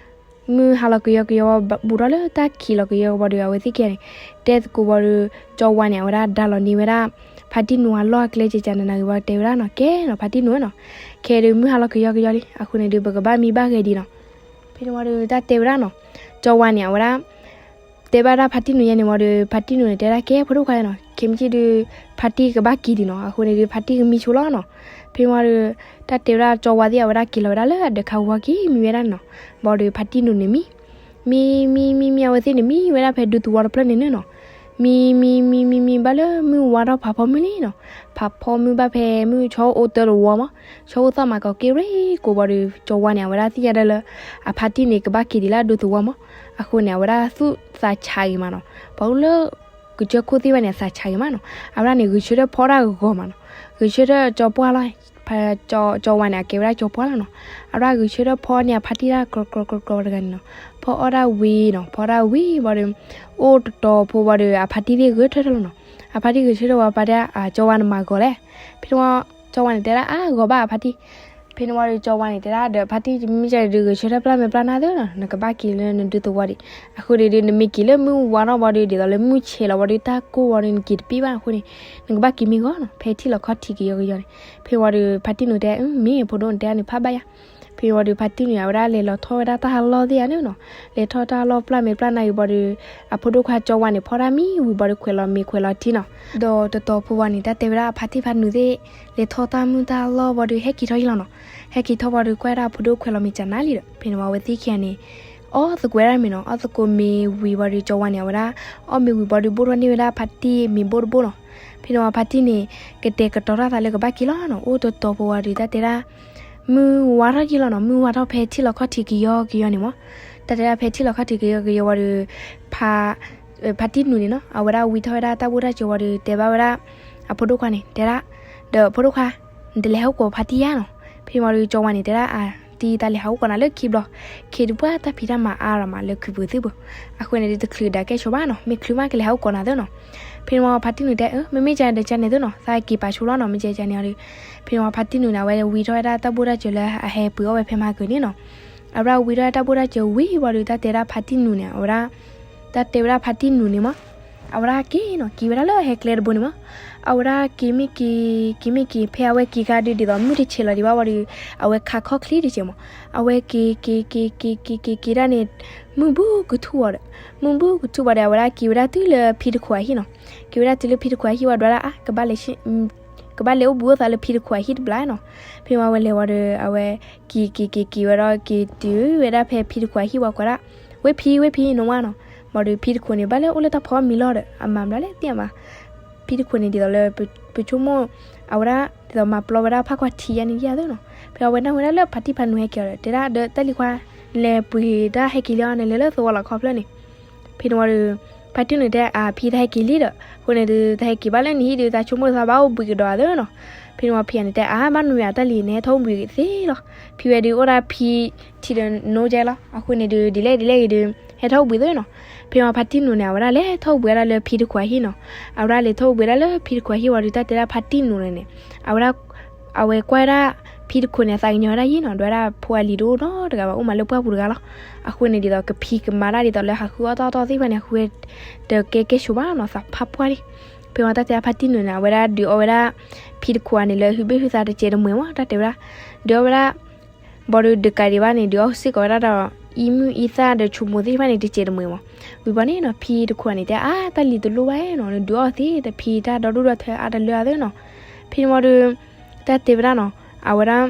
မုၢ်ဟါလီၤကယီကယီဝံၤ ဘူးထီၣ်လၢတၢ်ခံးလီၤကယီကယီဝံၤဒီး အဝဲသ့ၣ်ခံဂၤန့ၣ် တဲသကိးဝံၤဒီး ကၠီဝါန့ၣ် အဝဲဒၣ်ဒါလီၤန့ၢ်ဝဲဒၣ် ဖါတံၢ်နူၤအလီၢ်အကျဲ ကကနနဂ့ၤဝံၤ တဲဝဲဒၣ်နီၤ, ကဲနီၤ ဖါတံၢ်နူၤနီၤ, ခဲဒုးမုၢ်ဟါလီၤကယီကယီလံ, အဃိန့ၣ်ဒီး ပကဘၣ်မံဘၣ်ဂဲၤဒံးနီၤ. ဖဲန့ၣ်ဝံၤဒီး တၢ်တဲဝဲဒၣ်နီၤ, ကၠီဝါန့ၣ် အဝဲဒၣ် တဲဘၣ်ဒၣ်ဖါတံၢ်နူၤယဲန့ၣ်ဝံၤဒီး ဖါတံၢ်နူၤန့ၣ် တဲဒၣ် ကဲ ဖိဒိၣ်ခွါနီၤ, ခဲမုၢ်ဆ့ၣ်ဒုး ဖါတံၢ်ကဘၣ်က့ၤဒံးနီၤ, အဃိန့ၣ်ဒီး ဖါတံၢ်ကမံဆိလီၤနီၤ. ဖဲန့ၣ်ဝံၤဒီး တၢ်တဲဝဲဒၣ် ကၠီဝါသ့ၣ် အဝဲဒၣ်က့ၤလီၤဝဲဒၣ်လၢအဒၢးခးဝါက့ၤမံဝဲဒၣ်န့ၣ်နီၤ. ဘၣ်ဒီး ဖါတံၢ်နူၤန့ၣ်မံ မံ မံ မံ မံ အဝဲသ့ၣ်န့ၣ် မံဝဲဒၣ်ဖဲဒူသဝီတဖျၢၣ်န့ၣ်န့ၣ်နီၤ. မံ မံ မံ မံ မံ ဘၣ်လၢမုၢ်ဝါထီၣ်ဖးဖီမုၢ်လံနီၤ. ဖးဖီမုၢ်ဘၣ်ဖဲမုၢ်ဆီအိၣ်တၢတဝီမး, ဆီအိၣ်သီၣ်မးကီးက့ၤရ့ကိးဘၣ်ဒီး ကၠီဝါန့ၣ် အဝဲဒၣ်သ့ၣ်ညါဒၣ်လၢ အဖါတံၢ်န့ၣ် ကဘၣ်က့ၤဒံးလၢအဒူသဝီမး. အဃိန့ၣ် အဝဲဒၣ်သူၣ်သးဆးဂ့ၤမးနီၤ. ပှၤအိၣ်လၢ ကစၢၢ်ခိၣ်သ့ၣ်တဖၣ်န့ၣ် အသးဆးဂ့ၤမးနီၤ. အဝဲဒၣ်န့ၣ် ဂဲၤဆၢထၢၣ်ဖီတၢ်ဂီၤမးနီၤ. ဂဲၤဆၢထၢၣ်ကၠီပှၢ်လီၤ. ကၠီဝါန့ၣ် အကဲဝဲဒၣ်ကၠီပှၢ်လီၤနီၤ. အဝဲဒၣ်ဂဲၤဆၢထၢၣ်ဖီန့ၢ်အဖါတံၢ်တၢ်ကြီကြီကြီတဂၤန့ၣ်နီၤ. ဖီအီၣ်ဒၣ်ဝံၤနီၤ, ဖီဒၣ်ဝံၤဘၣ်ဒီး အိၣ်တတီၤဖိဘၣ်ဒီး အဖါတံၢ်သ့ၣ်ဂဲၤဆၢထၢၣ်လီၤနီၤ. အဖါတံၢ်ဂဲၤဆၢထၢၣ်ဝံၤ ပာ်တဲ ကၠီဝါနမၤဂီၤလဲၣ်. ဖဲန့ၣ်ဝံၤ ကၠီဝါန့ၣ် တဲဒၣ် အါ ဂီၤဘၣ်အဖါတံၢ်. ဖဲန့ၣ်ဝံၤဒီး ကၠီဝါန့ၣ် တဲဒၣ်ဒီး ဖါတံၢ် မ့ၢ်ကဲဒုး ဂဲၤဆၢထၢၣ်ပျၢ်မဲာ်ပျၢ်နါသ့နီၤ, နကဘၣ်က့ၤလၢနဒူသဝီဒံး. အဃိန့ၣ်ဒီး နမ့ၢ်က့ၤလၢမုၢ်ဝါထီၣ်ဘၣ်ဒီး ဒ်သိးလၢမုၢ်ဆဲးလီၤဘၣ်ဒီး တၢ်ကိၢ်ဘၣ်ဒီး နက့ၤတပ့ၢ်ဘၣ်အဃိန့ၣ် နကဘၣ်က့ၤမ့ၢ်ဂီၤနီၤ, ဖဲထံၣ်လီၤခီၣ်ထံးကယီကယီန့ၣ်. ဖဲဝံၤဒီး ဖါတံၢ်နူၤတဲ မ့ၢ်ဖိဒိၣ်နတဲန့ၣ် ဖးဘၣ်ယၤ. ဖဲဝံၤဒီး ဖါတံၢ်နူၤန့ၣ် အဝဲဒၣ်လဲၤလီၤထီၣ်ဝဲဒၣ်တၢ်ဟးလီၢ်သ့ၣ်ဧါန့ၣ်နီၤ, လဲၤထီၣ်တၢ်ဟးလီၢ်ပျၢ်မဲာ်ပျၢ်နါဂ့ၤဘၣ်ဒီး အဖိဒိၣ်ခွါကၠီဝါန့ၣ် ဖီဒၣ်မံဝံၤဘၣ်ဒီး ခွဲးလီၤမ့ၤခွဲးလီၤထံနီၤ. ဒီးတတီၤဖိဝံၤန့ၣ် တၢ်တဲဝဲဒၣ်အဖါတံၢ်ဖါနူၤသ့ၣ် လဲၤထီၣ်တၢ်မုၢ်တၢ်လီၢ်ဘၣ်ဒီး ဟဲက့ၤထီၣ်ယံၤလီၤနီၤ. ဟဲက့ၤထီၣ်ဘၣ်ဒီး ကွၢ်ဒၣ်အဖိဒိၣ်ခွဲးလီၤမ့ၤကနါလံဒီး ဖဲန့ၣ်ဝံၤ အဝဲသ့ၣ်ခံဂၤန့ၣ် အီၣ်သကိးဝဲဒၣ်မ့ၤနီၤ. အီၣ်သကိးမ့ၤဝံၤဘၣ်ဒီး ကၠီဝါန့ၣ် အဝဲဒၣ် အီၣ်မ့ၤဝံၤဘၣ်ဒီး ဘိၣ်ထီၣ်န့ၢ်ဝဲဒၣ်ဖါတံၢ်မ့ၤဘိၣ်တဘိၣ်နီၤ. ဖဲန့ၣ်ဝံၤဖါတံၢ်န့ၣ် ကတဲာ်ကတီၤထီၣ်သးလၢကဘၣ်က့ၤလီၤနီၤ. အိၣ်တတီၤဖိဝံၤဒီး တၢ်တဲဒၣ် မုၢ်ဝါထီၣ်ယံၤလီၤနီၤ. မုၢ်ဝါထီၣ်ဖဲထံၣ်လီၤခီၣ်ထံးကယီကယီန့ၣ်မး. တၢ်တဲဒၣ်ဖဲထံၣ်လီၤခီၣ်ထံးကယီကယီဝံၤဒီး ဖါ ဖါတံၢ်နူၤန့ၣ်နီၤ အဝဲဒၣ်ဝံထီၣ်ဝဲဒၣ်တၢ်ဘိၣ်တၢ်စၢၤဝံၤဒီး တဲဘၣ်ဝဲဒၣ် အဖိဒိၣ်ခွါန့ၣ် တဲဒၣ် ဒီးဖိဒိၣ်ခွါ နတလဲၤဟးအိၣ်ကိးဖါတံၢ်ဧါနီၤ. ဖဲန့ၣ်ဝံၤဒီး ကၠီဝါန့ၣ် တဲဒၣ် အါ တံၢ် သးလဲၤဟးအိၣ်ကိးနၤလၢခံဘျီ, ခ့တပှၢ်တၢ်ဖံးတၢ်မၤအါရၤမးလၢခုးပူၤသ့ၣ်ပူၤ, အဃိန့ၣ်ဒီး တချုးဒၣ်ကဲဆိဘၣ်နီၤ, မ့ၢ်ချုးမးကလဲၤဟးအိၣ်ကိးနၤသ့နီၤ. ဖဲန့ၣ်ဝံၤ ဖါတံၢ်နူၤတဲ အၢ မ့မ့ၢ်ကန့ၣ်ဒီး ကန့ၣ်သ့နီၤ, သးက့ၤပာ်ဆိလီၤနီၤ, မ့ၢ်ကန့ၣ်ဒီး. ဖဲန့ၣ်ဝံၤ ဖါတံၢ်နူၤန့ၣ် အဝဲဝံထီၣ်ဝဲဒၣ်တၢ်ဘိၣ်တၢ်စၢၤလၢအဟဲပှ့ၤအီၣ်ဝဲဖဲမဟါကၢၤန့ၣ်နီၤ. အဝဲဒၣ်ဝံထီၣ်ဝဲတၢ်ဘိၣ်တၢ်စၢၤဝံၤဝံၤဒီး တၢ်တဲဒၣ်ဖါတံၢ်နူၤန့ၣ် အဝဲဒၣ် တၢ်တဲဝဲဒၣ်ဖါတံၢ်နူၤန့ၣ်မး အဝဲဒၣ်က့ၤနီၤ, က့ၤဝဲဒၣ်လၢဟဲကျဲတဘိန့ၣ်မး. အဝဲဒၣ်က့ၤမ့ၢ်က့ၤ က့ၤမ့ၢ်က့ၤ ဖဲအဝဲက့ၤခါဒုး ဒ်သိးမုၢ်တဆဲးလီၤဒံးဘၣ်ဝံၤဒီး အဝဲခးခီၣ်ချံတကဲးမး. အဝဲက့ၤ က့ၤ က့ၤ က့ၤ က့ၤ က့ၤ က့ၤဒၣ်န့ၣ် မုၢ်ဘူးကထူၣ်ဝံၤဒီး မုၢ်ဘူးကထူၣ်ဝံၤဒီး အဝဲဒၣ်က့ၤဝဲဒၣ်တုၤလၢဖံတခိးအဟံၣ်နီၤ. က့ၤဝဲဒၣ်တုၤလၢဖံတခိးအဟံၣ်ဝံၤဒွးဒၣ် အါ ကဘၣ်လဲၤ ကဘၣ်လဲၤအိၣ်ဘှံးအိၣ်သါလၢဖံတခိးအဟံၣ်တဘျီနီၤ. ဖဲဝံၤအဝဲလဲၤဝံၤဒီး အဝဲက့ၤ က့ၤ က့ၤ က့ၤဝဲဒီး က့ၤတုၤဝဲဒၣ်ဖဲဖံတခိးအဟံၣ်ဝံၤကွၢ်ဒၣ် ဝ့ၢ်ဖံ ဝ့ၢ်ဖံ နဝါနီၤ, ဘၣ်ဒီးဖံတခိၣ်န့ၣ် ဘၣ်လၢအိၣ်လၢတၢ်ဖီမံၤလီၤဒီး အမၤဘျါလဲၣ်သ့ၣ်ညါဘၣ်. ဖံတခိၣ်န့ၣ်ဒ်သိးလၢ ပဆိကမိၣ် အဝဲဒၣ်ဒ်သိးမၤပျီဝဲဒၣ်ဖးကွၢ်ထံယါန့ၣ်ယါသ့ၣ်နီၤ. ဖဲအဝဲနၢ်ဟူဝဲဒၣ်လၢဖါတံၢ်ဖါနူၤဟဲက့ၤအီၤဒီး တဲဒၣ်ဒီးတၢ်လံၤခွါ နလဲၤပှ့ၤတၢ်ဟဲက့ၤလံအီၤ နလဲၤလၢသဝီလီၤခီဖျၢၣ်န့ၣ်. ဖဲန့ၣ်ဝံၤဒီး ဖါတံၢ်နူၤတဲ အါ ဖံတဟဲက့ၤလံဒီး အဃိန့ၣ်ဒုး တဟဲက့ၤဘၣ်လၢနဟံၣ်ဒုး တၢ်ဆိကမိၣ်သးဘၣ်အိၣ်ဘှံးကဒီးသ့ၣ်နီၤ. ဖဲန့ၣ်ဝံၤဖံန့ၣ်တဲ အါ ဘၣ်နမ့ၢ်အတၢ်လံၤန့ၣ် ဟဲထီၣ်အိၣ်ဘှံးသ့လီၤ. ဖံဝဲဒုးအိၣ်ဒၣ်ဖံထံဒီးနိကဲလီၤ. အဃိန့ၣ်ဒုး ဒ်လဲၣ်ဒ်လဲၣ်ဂ့ၤဒုး ဟဲထီၣ်အိၣ်ဘှံးသ့နီၤ. ဖဲန့ၣ်ဝံၤဖါတံၢ်နူၤန့ၣ် အဝဲဒၣ်လဲၤထီၣ်အိၣ်ဘှံးဝဲဒၣ်လၢဖံတခိၣ်အဟံၣ်နီၤ. အဝဲဒၣ်လဲၤထီၣ်အိၣ်ဘှံးဝဲဒၣ်လၢဖံတခိၣ်အဟံၣ်ဝံၤဒီး တၢ်တဲဒၣ်ဖါတံၢ်နူၤန့ၣ်န့ၣ် အဝဲဒၣ် အဝဲကွၢ်ဝဲဒၣ် ဖံတခိၣ်န့ၣ်အသးကညီၤဝဲဒၣ်ယံၤနီၤ, ဒွဲဒၣ်ဖိအလံၤတအိၣ်နီတဂၤဘၣ် အိၣ်မးလၢပှၢ်ပူၤတဂၤလီၤ. အဃိန့ၣ်ဒ်သိးကဖံးကမၤတၢ်ဒ်သိးလၢဟးဃုအီၣ်တၢ်အီၣ်တၢ်အီသ့ၣ်တဖၣ်န့ၣ် အဃုဝဲတကဲကဲဆိးဘၣ်နီၤ, သးဖးပှၢ်လံ. ဖဲဝံၤတၢ်တဲဖါတံၢ်နူၤန့ၣ် အဝဲဒၣ်ဒုးအီၣ်ဝဲဒၣ် ဖံတခိၣ်န့ၣ်လၢဟုဘ့ၣ်ဟုသးတစဲးတမှဲၤမး, တၢ်တဲဝဲဒၣ် ဒုးအီၣ်ဝဲဒၣ် ဘၣ်ဒီးဒုးကးဒံးဘၣ်န့ၣ် ဒုးအီၣ်စ့ၢ်ကီးဝဲဒၣ်ဒီး အံၤမုၢ်အံသၣ်ဒီးဆိမိၣ်သ့ၣ်တဖၣ်န့ၣ် တစဲးတမှဲၤမး. ဝံၤဘၣ်န့ၣ်နီၤ ဖံတခိၣ်န့ၣ်တဲ အါ တၢ်လံၤတလိၣ်ဘၣ်နီၤ, နဒုးအီၣ်သ့ တဖံးတၢ်ဒီဒိၣ်ဒီထၢအါတလၢအသ့နီၤ. ဖဲန့ၣ်ဝံၤဒီး တၢ်တဲဝဲဒၣ်နီၤ အဝဲဒၣ်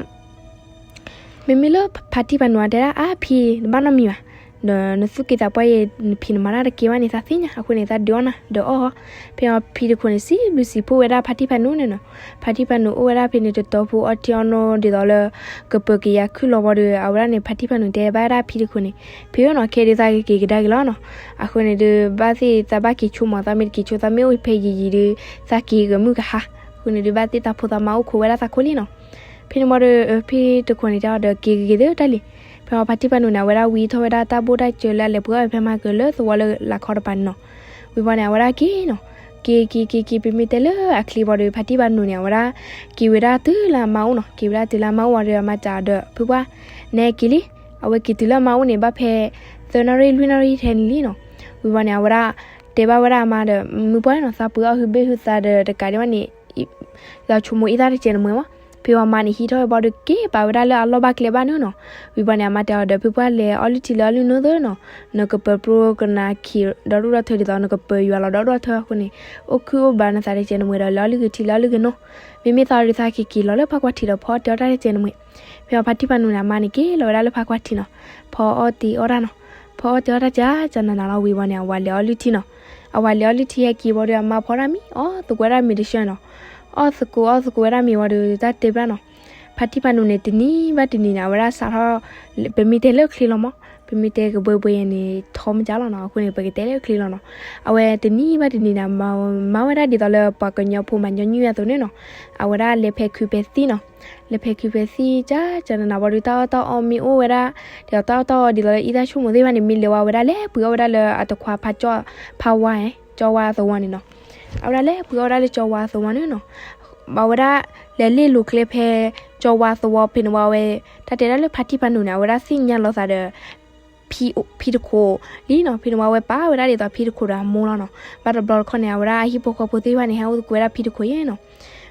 မ့မ့ၢ်လၢဖါတံၢ်ဖါနူၤအတဲဒၣ် အါ ဖံ နဘၣ်နီတမံၤဘၣ်, ဒီးနသူၣ်က့သးပှၢ်အံၤ နဖံးနမၤတၢ်တကဲဘၣ်န့ၣ် သးသ့ၣ်ညါ, အဃိန့ၣ် သးဒုးအီၣ်နၤ ဒီးအီၣ်. ဖဲအဖံတခိၣ်န့ၣ် စံးဘျုးစံးဖှိၣ်ဝဲဒၣ်ဖါတံၢ်ဖါနူၤန့ၣ်နီၤ. ဖါတံၢ်ဖါနူၤအိၣ်ဝဲဒၣ်ဖဲန့ၣ် တတီဖိအီထံအီနိဒ်သိးလၢ ကပၢၤက့ၤယၤခုၣ်လီၤဘၣ်ဒီး အဝဲဒၣ်န့ၣ် ဖါတံၢ်ဖါနူၤတဲဘၣ်ဝဲဒၣ်ဖံတခိၣ်န့ၣ် ဖံဧၢနီၤ ခဲဒုးသးကက့ၤကဒါက့ၤလီၤနီၤ. အဃိန့ၣ်ဒုး ဘၣ်သ့ၣ်သးဘၣ်က့ၤဆိမး, သးမ့ၢ်တက့ၤဆိ သးမ့ၢ်အိၣ်ဖဲယံာ်ယံာ်ဒုး သးက့ၤဂၢၢ်မုၢ်ကဟါ. အဃိန့ၣ်ဒုး ဘၣ်သ့ၣ်သးဖိသးမါအိၣ်ခိးဝဲဒၣ်သးခိၣ်လံနီၤ. ဖဲန့ၣ်ဝံၤဒီး ဖံတခိၣ်န့ၣ်တဲအီၤဒီး က့ၤဂ့ၤဂ့ၤသ့တၢ်လံၤ. ဖဲအဖါတံၢ်ဖါနူၤန့ၣ် အဝဲဒၣ်ဝံထီၣ်ဝဲဒၣ်တၢ်ဘိၣ်တၢ်စၢၤလၢအလဲၤပှ့ၤအီၣ်ဝဲဖဲမၤကၢၤလၢသဝီလၢလာ်ခီတပၤန့ၣ်နီၤ. ဝံၤဘၣ်န့ၣ် အဝဲဒၣ်က့ၤနီၤ, က့ၤက့ၤက့ၤက့ၤ ပမ့ၢ်တဲလၢအချ့ဘၣ်ဒီး ဖါတံၢ်ဖါနူၤန့ၣ် အဝဲဒၣ် က့ၤဝဲဒၣ်တုၤလၢအမါအိၣ်နီၤ. က့ၤဝဲဒၣ်တုၤလၢအမါအိၣ်ဝံၤဒီး အမါတဲအီၤဒီး ဖုပှၢ် နဟဲက့ၤလံ. အဝဲက့ၤတုၤလၢအမါအိၣ်န့ၣ် ဘၣ်ဖဲ သၢနၣ်ရံၣ်လွံၢ်နၣ်ရံၣ်ထဲန့ၣ်လံနီၤ. ဝံၤဘၣ်န့ၣ် အဝဲဒၣ် တဲဘၣ်ဝဲဒၣ်အမါဒီး မုၢ်ပှၢ်နီၤ သးပှ့ၤအီၣ်ဟုဘ့ၣ်ဟုသးဒီးတကးဒံးဘၣ်န့ၣ် ဒီးဆိမိၣ်အံသၣ်တစဲးတမှဲၤမး. ဖဲအမါန့ၣ်ဟံးထီၣ်ဝဲဘၣ်ဒီး က့ၤပာ်ဝဲဒၣ်လၢအလီၢ်ဘၣ်ကျဲဘၣ်န့ၣ်နီၤ. ဝံၤဘၣ်န့ၣ် အမါတဲအီၤဒီး ဖုပှၢ် လဲၤအီၣ်လုၢ်ထံလၢအီလုၢ်နိသ့နီၤ, နကပၢၤပြိကနၣ်ခံးဒီဒိၣ်ဒီထၢဒ်သိး နကပၢၤယွၤလီၤဒီဒိၣ်ဒီထၢအဃိန့ၣ် အိၣ်ခုၣ်အိၣ်ဘၣ်နသးတစဲးတမှဲၤဒီး လဲၤအီၣ်လုၢ်ဂ့ၤထံလၢအီလုၢ်ဂ့ၤနိ. မ့မ့ၢ်သးဒီးသးက့ၤက့ၤလီၤလၢဖးကွၢ်ထံးဒီး ဖီအီၣ်တ့ၢ်အီၣ်တၢ်တစဲးတမှဲၤ. ဖဲအဖါတံၢ်ဖါနူၤန့ၣ် အမါန့ၣ်က့ၤလီၤဝဲဒၣ်လၢဖးကွၢ်ထံးနီၤ, ဖီအီၣ်တ့ၢ်အီၣ်တၢ်နီၤ. ဖီအီၣ်တ့ၢ်အီၣ်တၢ်ကကနၣ်နၤလီၤ. ဝံၤဘၣ်န့ၣ် အဝၤလဲၤအီၣ်လုၢ်ထံနီၤ. အဝၤလဲၤအီၣ်လုၢ်ထံဟဲက့ၤဘၣ်ဒီး အမါဖီတၢ်မ့ၤ အီၣ်သကိးဝဲဒၣ်မ့ၤတဆှၢနီၤ. အီၣ်သကိးအီၣ်သကိးဝဲဒၣ်မ့ၤဝံၤဒီး တၢ်တဲဘၣ်နီၤ, ဖါတံၢ်ဖါနူၤန့ၣ် တနံၤဘၣ်တနံၤန့ၣ် အဝဲဒၣ်စးထီၣ် ပမ့ၢ်တဲလၢချ့လီၤမး, ပမ့ၢ်တဲကဘှဲဘှဲယဲန့ၣ် ထီမ့ၢ်ကၢ်လီၤနီၤ. အဃိန့ၣ် ပကတဲလၢချ့လီၤနီၤ. အဝဲတနံၤဘၣ်တနံၤန့ၣ် မၤဝဲဒၣ်ဒ်သိးလၢ ပှၤကညီဖိမၤညီနုၢ်အသိးန့ၣ်နီၤ. အဝဲဒၣ်လဲၤဖဲခုးဖဲသံနီၤ. လဲၤဖဲခုးဖဲသံ ကကနနၤဘၣ်ဒီး တၢ်အီၣ်တၢ်အီမ့ၢ်အိၣ်ဝဲဒၣ် ဒ်သိးတၢ်အီၣ်တၢ်အီဒ်သိးလၢအံသၣ်ဆိကမိၣ်သ့ၣ်တဖၣ်န့ၣ် မ့ၢ်လဲၤဝဲဒၣ် လဲၤပှ့ၤအီၣ်ဝဲဒၣ်လၢအတခွါဖးကၠီ ဖးဝါ ကၠီဝါအသဝီန့ၣ်နီၤ. အဝဲဒၣ်လဲၤပှ့ၤအီၣ်ဝဲဒၣ်လၢကၠီဝါအသဝီန့ၣ်နီၤ. အဝဲဒၣ်လဲၤလ့ၣ်လိာ်ကျဲဖဲ ကၠီဝါသဝီဖဲန့ၣ်ဝံၤ အဝဲ တၢ်တဲဒၣ်လၢဖါတံၢ်ဖါနူၤန့ၣ် အဝဲဒၣ်သ့ၣ်ညါလီၤသးဒီး ဖံတခိၣ်လံနီၤ. ဖဲန့ၣ်ဝံၤ အဝဲပာ်ဝဲဒၣ်ဒ်သိးဖံတခိၣ်ဒီးအမိၢ်လီၤနီၤ. ဘၣ်တဘျီတခီၣ်န့ၣ် အဝဲဒၣ်အဟံၣ်ဖိဃီဖိသ့ၣ်တဖၣ်န့ၣ် ဟဲအိၣ်သကိးဝဲဒၣ်ဖံတခိၣ်ယဲနီၤ.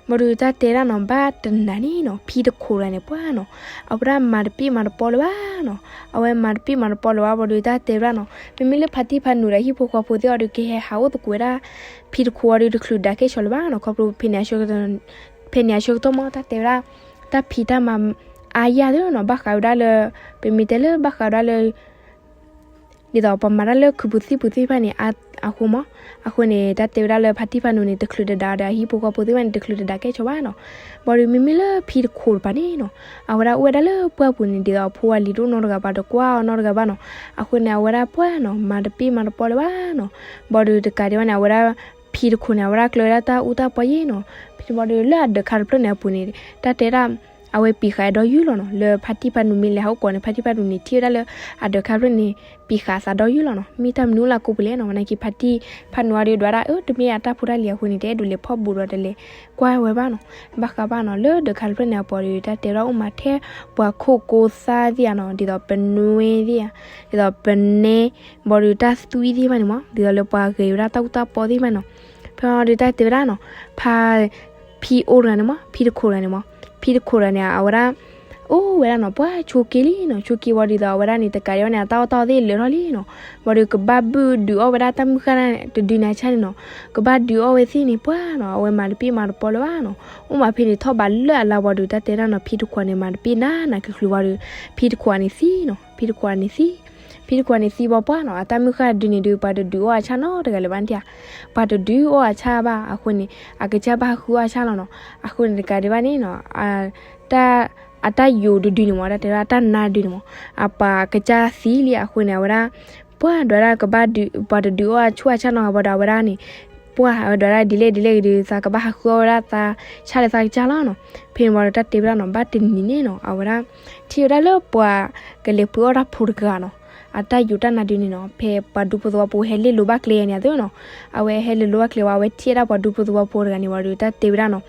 ဘၣ်ဒီးတၢ်တဲဒၣ်နီၤ ဘၣ်တနၤန့ၣ်နီၤ ဖံတခိၣ်တဂၤန့ၣ် ပှၤနီၤ အဝဲဒၣ်မၤတပ့ၢ်မၤတပီလၢၤဘၣ်နီၤ. အဝဲမၤတပ့ၢ်မၤတပီလၢၤဘၣ် ဘၣ်ဒီးတၢ်တဲဝဲဒၣ်နီၤ မ့မ့ၢ်လၢဖါတံၢ်ဖါနူၤဒီးအဟံၣ်ဖိဃီဖိသ့ၣ်အီၤဒီး ကဟဲဟးအိၣ်သကိးဝဲဒၣ် ဖံတခိၣ်အီၤဒီး တချုးဒၣ်ကဲဆိးလၢၤဘၣ်နီၤ. ခီဖျိ ဖဲန့ၣ်အဆၢကတီၢ်မး တၢ်တဲဝဲဒၣ် တၢ်ဖံးတၢ်မၤ အါယၢ်သ့နီၤ ဘၣ်ဃးဝဲဒၣ်လၢ ပမ့ၢ်တဲလၢဘၣ်ဃးဝဲဒၣ်လၢ ဒ်သိးပှၤမၤတၢ်လၢခုးပူၤသံၣ်ပူၤသ့ၣ်တဖၣ်န့ၣ် အဃိမး. အဃိန့ၣ် တၢ်တဲဝဲဒၣ်လၢဖါတံၢ်ဖါနူၤန့ၣ် တချုးတဒၣ်ဒီးအဟံၣ်ဖိဃီဖိသ့ၣ်တဖၣ်န့ၣ် တချုးတဒၣ်ကဲဆိးဘၣ်နီၤ. ဘၣ်ဒီးမ့မ့ၢ်လၢဖံတခိၣ်တပၤန့ၣ်နီၤ အဝဲဒၣ်အိၣ်ဝဲဒၣ်လၢပှၢ်ပူၤန့ၣ် ဒ်သိးအဖိအလံၤတအိၣ်နီတဂၤဘၣ် တကွၢ်အီၤနီတဂၤဘၣ်နီၤ. အဃိန့ၣ် အဝဲဒၣ်ပှၤနီၤ မၤတပ့ၢ်မၤတပီလၢၤဘၣ်နီၤ. ဘၣ်ဒီးတကးဒံးဘၣ်န့ၣ် အဝဲဒၣ် ဖံတခိၣ်န့ၣ် အဝဲဒၣ်ကျၢၤဝဲဒၣ်တၢ်အူတၢ်ပီယဲနီၤ. ဖဲန့ၣ်ဘၣ်ဒီးလၢအဒၢးခါတဖျၢၣ်န့ၣ်အပူၤန့ၣ် တၢ်တဲဒၣ် အဝဲပံာ်ဃာ်ဒီးယုၢ်လီၤနီၤ လၢဖါတံၢ်ဖါနူၤမ့ၢ်လဲၤဟးအိၣ်ကိးန့ၣ် ဖါတံၢ်ဖါနူၤန့ၣ် ထံၣ်ဝဲဒၣ်လၢအဒၢးခါတဖျၢၣ်န့ၣ် ပံာ်ဃာ်သးဒီးယုၢ်လီၤနီၤ. မ့ၢ်တၢ်မနုၤလၢအကိးပူၤလဲၣ်နီၤ ဝဲနာ်က့ ဖါတံၢ်ဖါနူၤအီၤဒီးဒွးဒၣ် အၢ တမ့ၢ်အတၢ်ဖိတၢ်လံၤအဃိန့ၣ် တအဲၣ်ဒိးလဲၤဖီၣ်ဘူးဒီးတလဲၤကွၢ်ဝဲဘၣ်နီၤ. ဘၣ်ဃးဘၣ်နီၤ လၢဒၢးခါတဖျၢၣ်န့ၣ်အပူၤဒီး တၢ်တဲဝဲဒၣ်အိၣ်မးထဲ ပှၤခိၣ်ကိသၣ်သ့ၣ်ဧါနီၤ ဒ်သိးပနွဲသ့ၣ်ဧါ ဒ်သိးပနဲ ဘၣ်ဒီးတၢ်သွံသ့ၣ်တဖၣ်န့ၣ်မး ဒ်သိးလၢပှၤဂဲၤဝဲဒၣ်တၢ်အူတၢ်ပီသ့ၣ်တဖၣ်နီၤ. ဖဲအီၤဒီးတၢ်တဲဝဲဒၣ်နီၤ ဖါ ဖံအိၣ်တဂၤန့ၣ်မး ဖံတခိၣ်တဂၤန့ၣ်မး ဖံတခိၣ်တဂၤန့ၣ် အဝဲဒၣ် အိၣ်ဝဲဒၣ်နီၤ ပှၤဆိးက့လံနီၤ. ဆိးက့ဝံၤဒ်သိးအဝဲဒၣ်န့ၣ် တကးဒံးဘၣ်န့ၣ် အတၢ်အီၣ်တၢ်အီသ့ၣ်လၢာ်ထီၣ်လံနီၤ. ဘၣ်ဒီးကဘၣ်ဘုၣ်ဒုးအီၣ်ဝဲဒၣ်တၢ်မုၢ်ဃၢ်တဒုန့ၣ်အဆၣ်န့ၣ်နီၤ ကဘၣ်ဒုးအီၣ်ဝဲသ့ၣ်န့ၣ် ပှၤနီၤ အဝဲမၤတပ့ၢ်မၤတပီလၢၤဘၣ်နီၤ. အိၣ်မးဖဲန့ၣ်ထီၣ်ဘးလၢအလါဝံၤဒီး တၢ်တဲဒၣ်နီၤ ဖံတခိၣ်န့ၣ် မၤတပ့ၢ်နးနးကချုးဝံၤဒီး ဖံတခိၣ်န့ၣ်သံနီၤ ဖံတခိၣ်န့ၣ်သံ. ဖဲ ဖံတခိၣ်န့ၣ်သံဘၣ်ပှၢ်နီၤ, အတၢ်မုၢ်ဃၢ်ဒုန့ၣ်ဒုး ပှၤတဒုးအီၣ်အဆၣ်နီတဂၤလၢၤဘၣ်နထံၣ်ဧါ, ပှၤတဒုးအီၣ်အဆၣ်ဘၣ်အဃိန့ၣ် အကစၢ်ဘၣ်ဟးဃုအီၣ်အဆၣ်လီၤနီၤ. အဃိန့ၣ်တကးဒံးဘၣ်န့ၣ်နီၤ တၢ် အတၢ်ယိာ်တဒုန့ၣ်မး တၢ်တဲဝဲဒၣ်တၢ်နါဒုန့ၣ်မး အပှၤကစၢ်သံလံအဃိန့ၣ် အဝဲဒၣ် ပှၢ်ဒွးဒၣ်ကဘၣ်ဒုး ပှၤတဒုးအီၣ်အဆၣ်အဆၣ်နီတဂၤဘၣ်ဒီး အဝဲဒၣ်န့ၣ် ပှၢ်အဝဲဒွးဒၣ်ဒ်လဲၣ်ဒ်လဲၣ်ဂ့ၤဒီး သးကဘၣ်ဟးဃုအီၣ်ဝဲဒၣ်သးဆၣ်လၢသးကစၢ်လီၤနီၤ. ဖဲန့ၣ်ဝံၤဒီးတၢ်တဲဝဲဒၣ်နီၤ ဘၣ်တနံၤန့ၣ်နီၤ အဝဲဒၣ် ထံၣ်ဝဲဒၣ်လၢပှၤကလဲၤပှ့ၤအီၣ်တၢ်ဖိတဂၤနီၤ အတၢ်ယိာ်တၢ်နါဒုန့ၣ်နီၤ ဖဲပှၤဒူဖိသဝီဖိဟဲလဲၤလိာ်ဘၣ်ကျဲယၤန့ၣ်အသိးနီၤ, အဝဲဟဲလဲၤလိာ်ဘၣ်ကျဲဝံၤ အဝဲထံၣ်ဝဲဒၣ်ပှၤဒူဖိသဝီဖိတဂၤန့ၣ်ဝံၤဒီး တၢ်တဲဝဲဒၣ်နီၤ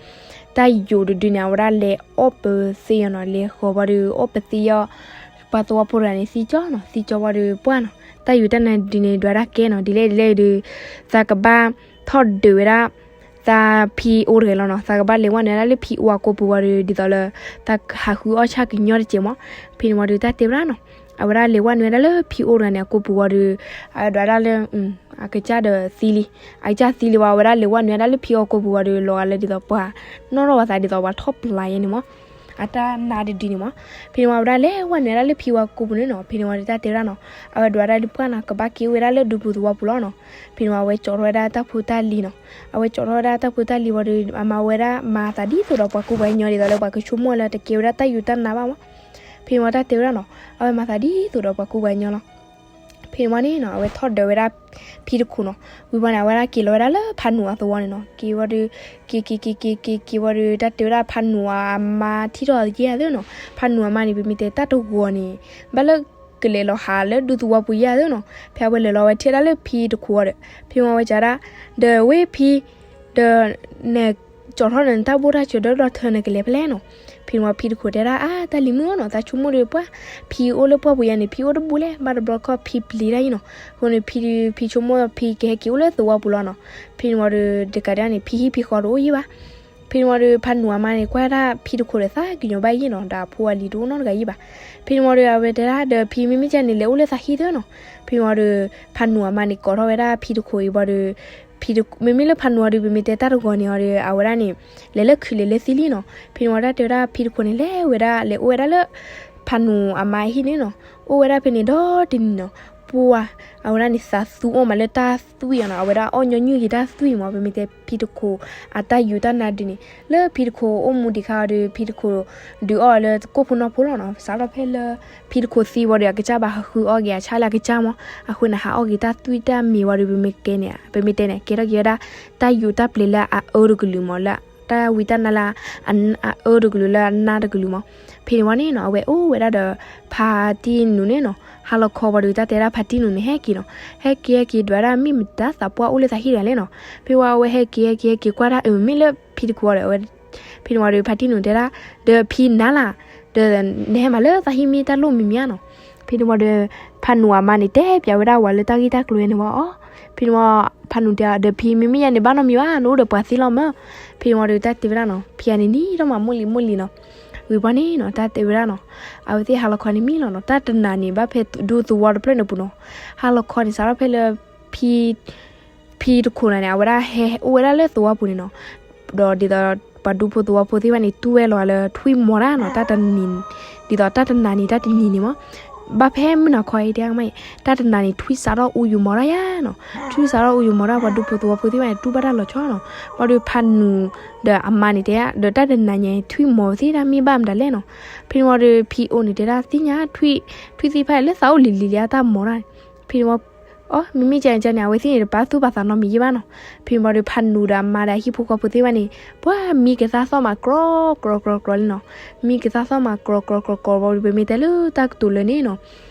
တၢ်ယိာ်တဒုန့ၣ် အဝဲဒၣ်လဲၤအီၣ်ပသ့အီၤနီၤ, လဲၤဃီၤဝံၤဒီးအီၣ်ပသ့အီၤ ပှၤသဝီဖိတဂၤန့ၣ်သံကၠီနီၤ, သံကၠီဝံၤဒီးပှၢ်နီၤ တၢ်ယိာ်တၢ်နါဒုန့ၣ် ဒွးဒၣ်ကဲနီၤ ဒ်လဲၣ်ဒ်လဲၣ်ဒီး သးကဘၣ်ထီၣ်ဒုးဝဲဒၣ် သးဖံအိၣ်တဂၤလီၤနီၤ, သးကဘၣ်လဲၤဝဲနုာ်ဝဲဒၣ်လၢဖံအိၣ်အကိာ်ပူၤဝံၤဒီး ဒ်သိးလၢ သးဟးဃုအီၣ်ဆၣ်ကညီတစဲးမး. ဖဲန့ၣ်ဝံၤဒီးတၢ်တဲဝဲဒၣ်နီၤ အဝဲဒၣ်လဲၤဝဲနုာ်ဝဲဒၣ်လၢဖံအိၣ်တဂၤန့ၣ် အကိာ်ပူၤဝံၤဒီး အဝဲဒွးဒၣ်လၢ အကစၢ်ဒီးသံလံ, အကစၢ်သံလံဝံၤ အဝဲဒၣ်လဲၤဝဲနုာ်ဝဲဒၣ်လၢဖံအိၣ်အကိာ်ပူၤဝံၤဒီး လီၤဂာ်လၢဒ်သိးပှၤနီၣ်ထီၣ်ဝဲသးဒ်သိးပှၤထီၣ်ပျၢ်ယဲန့ၣ်မး အတၢ်နါတဒုန့ၣ်မး. ဖဲန့ၣ်ဝံၤအဝဲဒၣ်လဲၤဝဲနုာ်ဝဲဒၣ်လၢဖံဝံၤကိာ်ပူၤန့ၣ်နီၤ, ဖဲန့ၣ်ဝံၤဒီးတၢ်တဲဝဲဒၣ်နီၤ အဝဲဒွးဒၣ်ဒုးပှၢ်နီၤ ကဘၣ်က့ၤအိၣ်ဝဲဒၣ်လၢဒူပူၤသဝီပူၤလီၤနီၤ. ဖဲန့ၣ်ဝံၤ အဝဲကၠီထီၣ်ဝဲဒၣ်တၢ်ဖိတၢ်လံၤနီၤ, အဝဲကၠီထီၣ်ဝဲဒၣ်တၢ်ဖိတၢ်လံၤဝံၤဒီး အမၤဝဲဒၣ်မၤသးဒ်သိးဒီးပှၤကူပှၤကညီဒ်သိးလၢပှၤကဆိကမိၣ်လၢတကဲဝဲဒၣ်တၢ်ယိာ်တၢ်နါဘၣ်မး. ဖဲန့ၣ်ဝံၤတၢ်တဲဝဲဒၣ်နီၤ အဝဲမၤသးဒ်သိးဒီးပှၤကူပှၤကညီလီၤ. ဖဲန့ၣ်ဝံၤန့ၣ်နီၤ အဝဲထီၣ်ဒုးဝဲဒၣ်ဖံတခိၣ်နီၤ, ဝံၤဘၣ်န့ၣ် အဝဲဒၣ်က့ၤလီၤဝဲဒၣ်လၢဖးနူးအသဝီန့ၣ်နီၤ, က့ၤဝံၤဒီး က့ၤက့ၤက့ၤက့ၤက့ၤက့ၤဝံၤဒီး တၢ်တဲဝဲဒၣ်ဖးနူးအမါထံၣ်ထီၣ်ယဲၢ်အသိးနီၤ, ဖးနူးအမါန့ၣ် ပမ့ၢ်တဲတၢ်တဂီၤန့ၣ် ဘၣ်လၢကလဲၤလီၤဟးလၢဒူသဝီပူၤယဲၢ်အသိးနီၤ, ဖဲအဝဲလဲၤလီၤဝဲထံၣ်ဝဲဒၣ်လၢဖံတခိၣ်ဝံၤဒီး ဖဲဝံၤအဝဲစံးဒၣ် ဒီးဝဲဖံ ဒီး နကၠီထီၣ်ဒီးနတၢ်ဘိၣ်တၢ်စၢၤဒီးလီၤထၢနကလဲၤဖဲလဲၣ်နီၤ. ဖဲန့ၣ်ဝံၤဖံတခိၣ်တဲဒၣ် အါ တၢ်လံၤမုၣ်နီၤ သးဆိကမိၣ်ဒီးပှၢ် ဖံအိၣ်လၢပှၢ်ပူၤယဲန့ၣ် ဖံအိၣ်တဘူၣ်လဲၣ် ဘၣ်တဘျီခီၣ်ဖံပျံၤတၢ်အံၤနီၤ. အဃိန့ၣ် ဖံ ဖံဆိကမိၣ်ဖံကဟဲက့ၤအိၣ်လၢသဝီပူၤလီၤနီၤ. ဖဲန့ၣ်ဝံၤဒီး တကးဒံးန့ၣ် ဖံဟံၣ်ဖံဃီတအိၣ်ယံၤဘၣ်. ဖဲန့ၣ်ဝံၤဒီး ဖးနူးအမါန့ၣ်ကွၢ်ဒၣ်ဖံတခိၣ်ဒီးသးကညီၤဘၣ်ယံၤနီၤ, ဒီးအဖိအလံၤတအိၣ်နီတဂၤယံၤဘၣ်. ဖဲန့ၣ်ဝံၤဒီး အဝဲတဲဒၣ်ဒီး ဖံမ့မ့ၢ်ကဲန့ၣ် လဲၤအိၣ်လၢသးဟံၣ်သၢနီၤ. ဖဲန့ၣ်ဝံၤဒီး ဖးနူးအမါန့ၣ်ကိးထီၣ်ဝဲဒၣ်ဖံတခိၣ်အံၤဝံၤဒီး မ့မ့ၢ်လၢဖးနူးအီၤဒီး ပမ့ၢ်တဲတၢ်တဂီၤန့ၣ်အီၤဒီး အဝဲဒၣ်န့ၣ် လဲၤလၢခုးလဲၤလၢသံလံနီၤ. ဖဲန့ၣ်ဝံၤတၢ်တဲဝဲဒၣ်ဖံတခိၣ်န့ၣ် လဲၤဝဲဒၣ် လဲၤအိၣ်ဝဲဒၣ်လၢ ဖးနူးအမါဟံၣ်န့ၣ်နီၤ. အိၣ်ဝဲဒၣ်ဖဲန့ၣ်ဒီတနံၤနီၤ. ပှၢ် အဝဲဒၣ်န့ၣ်သးသူအီၤမးလၢတၢ်သွံၣ်အီၤနီၤ, အဝဲဒၣ်အီၣ်ညီနုၢ်က့ၤတၢ်သွံၣ်မး, ပမ့ၢ်တဲဖံတခိၣ်အတၢ်ယိာ်တၢ်နါဒုန့ၣ် လၢဖံတခိၣ်အိၣ်မူဒံးခါအီၤဒီး ဖံတခိၣ်ဒုးအီၣ်လၢကိၣ်ဖိနီၢ်ဖိလီၤနီၤ. စးထီၣ်ဖဲလၢ ဖံတခိၣ်သံဝံၤဒီး အကစၢ်ဘၣ်ဟးဃုအီၣ်က့ၤအဆၣ်လၢအကစၢ်မး, အဃိန့ၣ် ဟးအီၣ်က့ၤတၢ်သွံၣ်တၢ်မံၤဝံၤဒီး ပမ့ၢ်ကဲန့ၣ် ပမ့ၢ်တဲန့ၣ် ကဲထီၣ်က့ၤဝဲဒၣ် တၢ်ယိာ်တၢ်ပျဲၤလၢအအၢတကလုာ်မး, လၢတၢ်ဝံတၢ်နါလၢ အအၢတကလုာ်လၢအနါတကလုာ်မး. ဖဲန့ၣ်ဝံၤန့ၣ်နီၤ အဝဲအိၣ်ဝဲဒၣ်ဒီး ဖါတံၢ်နူၤန့ၣ်နီၤ, ဟါလီၤခီဝံၤဒီး တၢ်တဲဒၣ်ဖါတံၢ်နူၤန့ၣ် ဟဲက့ၤနီၤ, ဟဲက့ၤဟဲက့ၤဒွးဒၣ် မ့ၢ်မတၤသးပှၢ်အိၣ်လၢသးဟံၣ်တဂၤလဲၣ်နီၤ. ဖဲဝံၤအဝဲဟဲက့ၤဟဲက့ၤဟဲက့ၤကွၢ်ဒၣ် အၢ မ့ၢ်လၢဖံတခိၣ်ဒီး အဝဲ ဖဲန့ၣ်ဝံၤဒီး ဖါတံၢ်နူၤတဲဒၣ် ဒီးဖံနၤလၢ် ဒီးနဟဲမၤလၢသးဟံၣ်မ့ၢ်တၢ်လိၣ်မံၤမံၤဧါနီၤ. ဖဲန့ၣ်ဝံၤဒီး ဖါနူၤအမါန့ၣ် တဲပျးဝဲဒၣ်ဝဲလၢတၢ်ဂ့ၢ်တၢ်ကျိၤန့ၣ်ဝံၤအီၤ, ဖဲန့ၣ်ဝံၤ ဖါနူၤတဲ ဒီးဖံမ့မ့ၢ်ယဲန့ၣ် ဘၣ်နီတမံၤဘၣ်, နအိၣ်ဒီးပှၤသ့လီၤမၢ်. ဖဲန့ၣ်ဝံၤဒီး တၢ်တဲဝဲဒၣ်နီၤ ဖံအန့ၣ်နံၤထီၣ်မး မိၢ်လံၤမိၢ်လံၤနီၤ. ဝံၤပှၢ်န့ၣ်နီၤ တၢ်တဲဝဲဒၣ်နီၤ အဝဲသ့ၣ်ဟါလီၤခီန့ၣ်မံလီၤနီၤ, တၢ်တနၤန့ၣ် ဘၣ်ဖဲဒူသဝီတဖျၢၣ်န့ၣ်ပူၤနီၤ, ဟါလီၤခီန့ၣ် စးထီၣ်ဖဲလၢ ဖံ ဖံတခိၣ်န့ၣ် အဝဲဒၣ်ဟဲအိၣ်ဝဲဒၣ်လၢသဝီပူၤန့ၣ်နီၤ, ဒီးဒ်သိးပှၤဒူဖိသဝီဖိသ့ၣ်တဖၣ်န့ၣ် တူၢ်ဝဲလီၤလၢထွံၣ်မီၤတၢ်နီၤ, တၢ်တနၤန့ၣ် ဒ်သိးတၢ်တနၤန့ၣ် တၢ်တနံၤန့ၣ်မး, ဘၣ်ဖဲမုၢ်နၤခီအံၤတဲမး, တၢ်တနၤန့ၣ် ထွံၣ်စးထီၣ်အူယူၤမီၤတၢ်ယါနီၤ, ထွံၣ်စးထီၣ်အူယူၤမီၤတၢ် ပှၤဒူဖိသဝီဖိသ့ၣ်တဖၣ်န့ၣ် တူၢ်ဘၣ်တၢ်လီၤဆီနီၤ, ဘၣ်ဒီးဖါနူၤ ဒီးအမါန့ၣ်တဲဒၣ် ဒီးတၢ်တနၤညါ ထွံၣ်မီၤသ့ၣ်တၢ်မ့ၢ်ဘၣ်မတၤလဲၣ်နီၤ, ဖဲန့ၣ်ဝံၤဒီး ဖံအိၣ်န့ၣ်တဲဒၣ်သ့ၣ်ညါ ထွံၣ် ထွံၣ်သ့ၣ်တဖၣ်လၢသးအိၣ်လံၤလံၤလံၤ အတၢ်မီၤတၢ်န့ၣ်, ဖဲန့ၣ်ဝံၤ အီ မ့မ့ၢ်ကန့ၣ်န့ၣ် အဝဲသ့ၣ်န့ၣ် တပာ်သူၣ်ပာ်သးနီတမံၤယဲၢ်ဘၣ်နီၤ, ဖဲန့ၣ်ဝံၤဒီး ဖါနူၤဒီးအမါဒီးအဟံၣ်ဖိဃီဖိသ့ၣ်တဖၣ်န့ၣ် ပှၤမံကသၣ်သီၣ်မး ကြီကြီကြီကြီလံနီၤ, မံကသၣ်သီၣ်မး ကြီကြီကြီကြီဝံၤဒီး ပမ့ၢ်တဲလၢတၢ်ကတိၤလၢန့ၣ်နီၤ,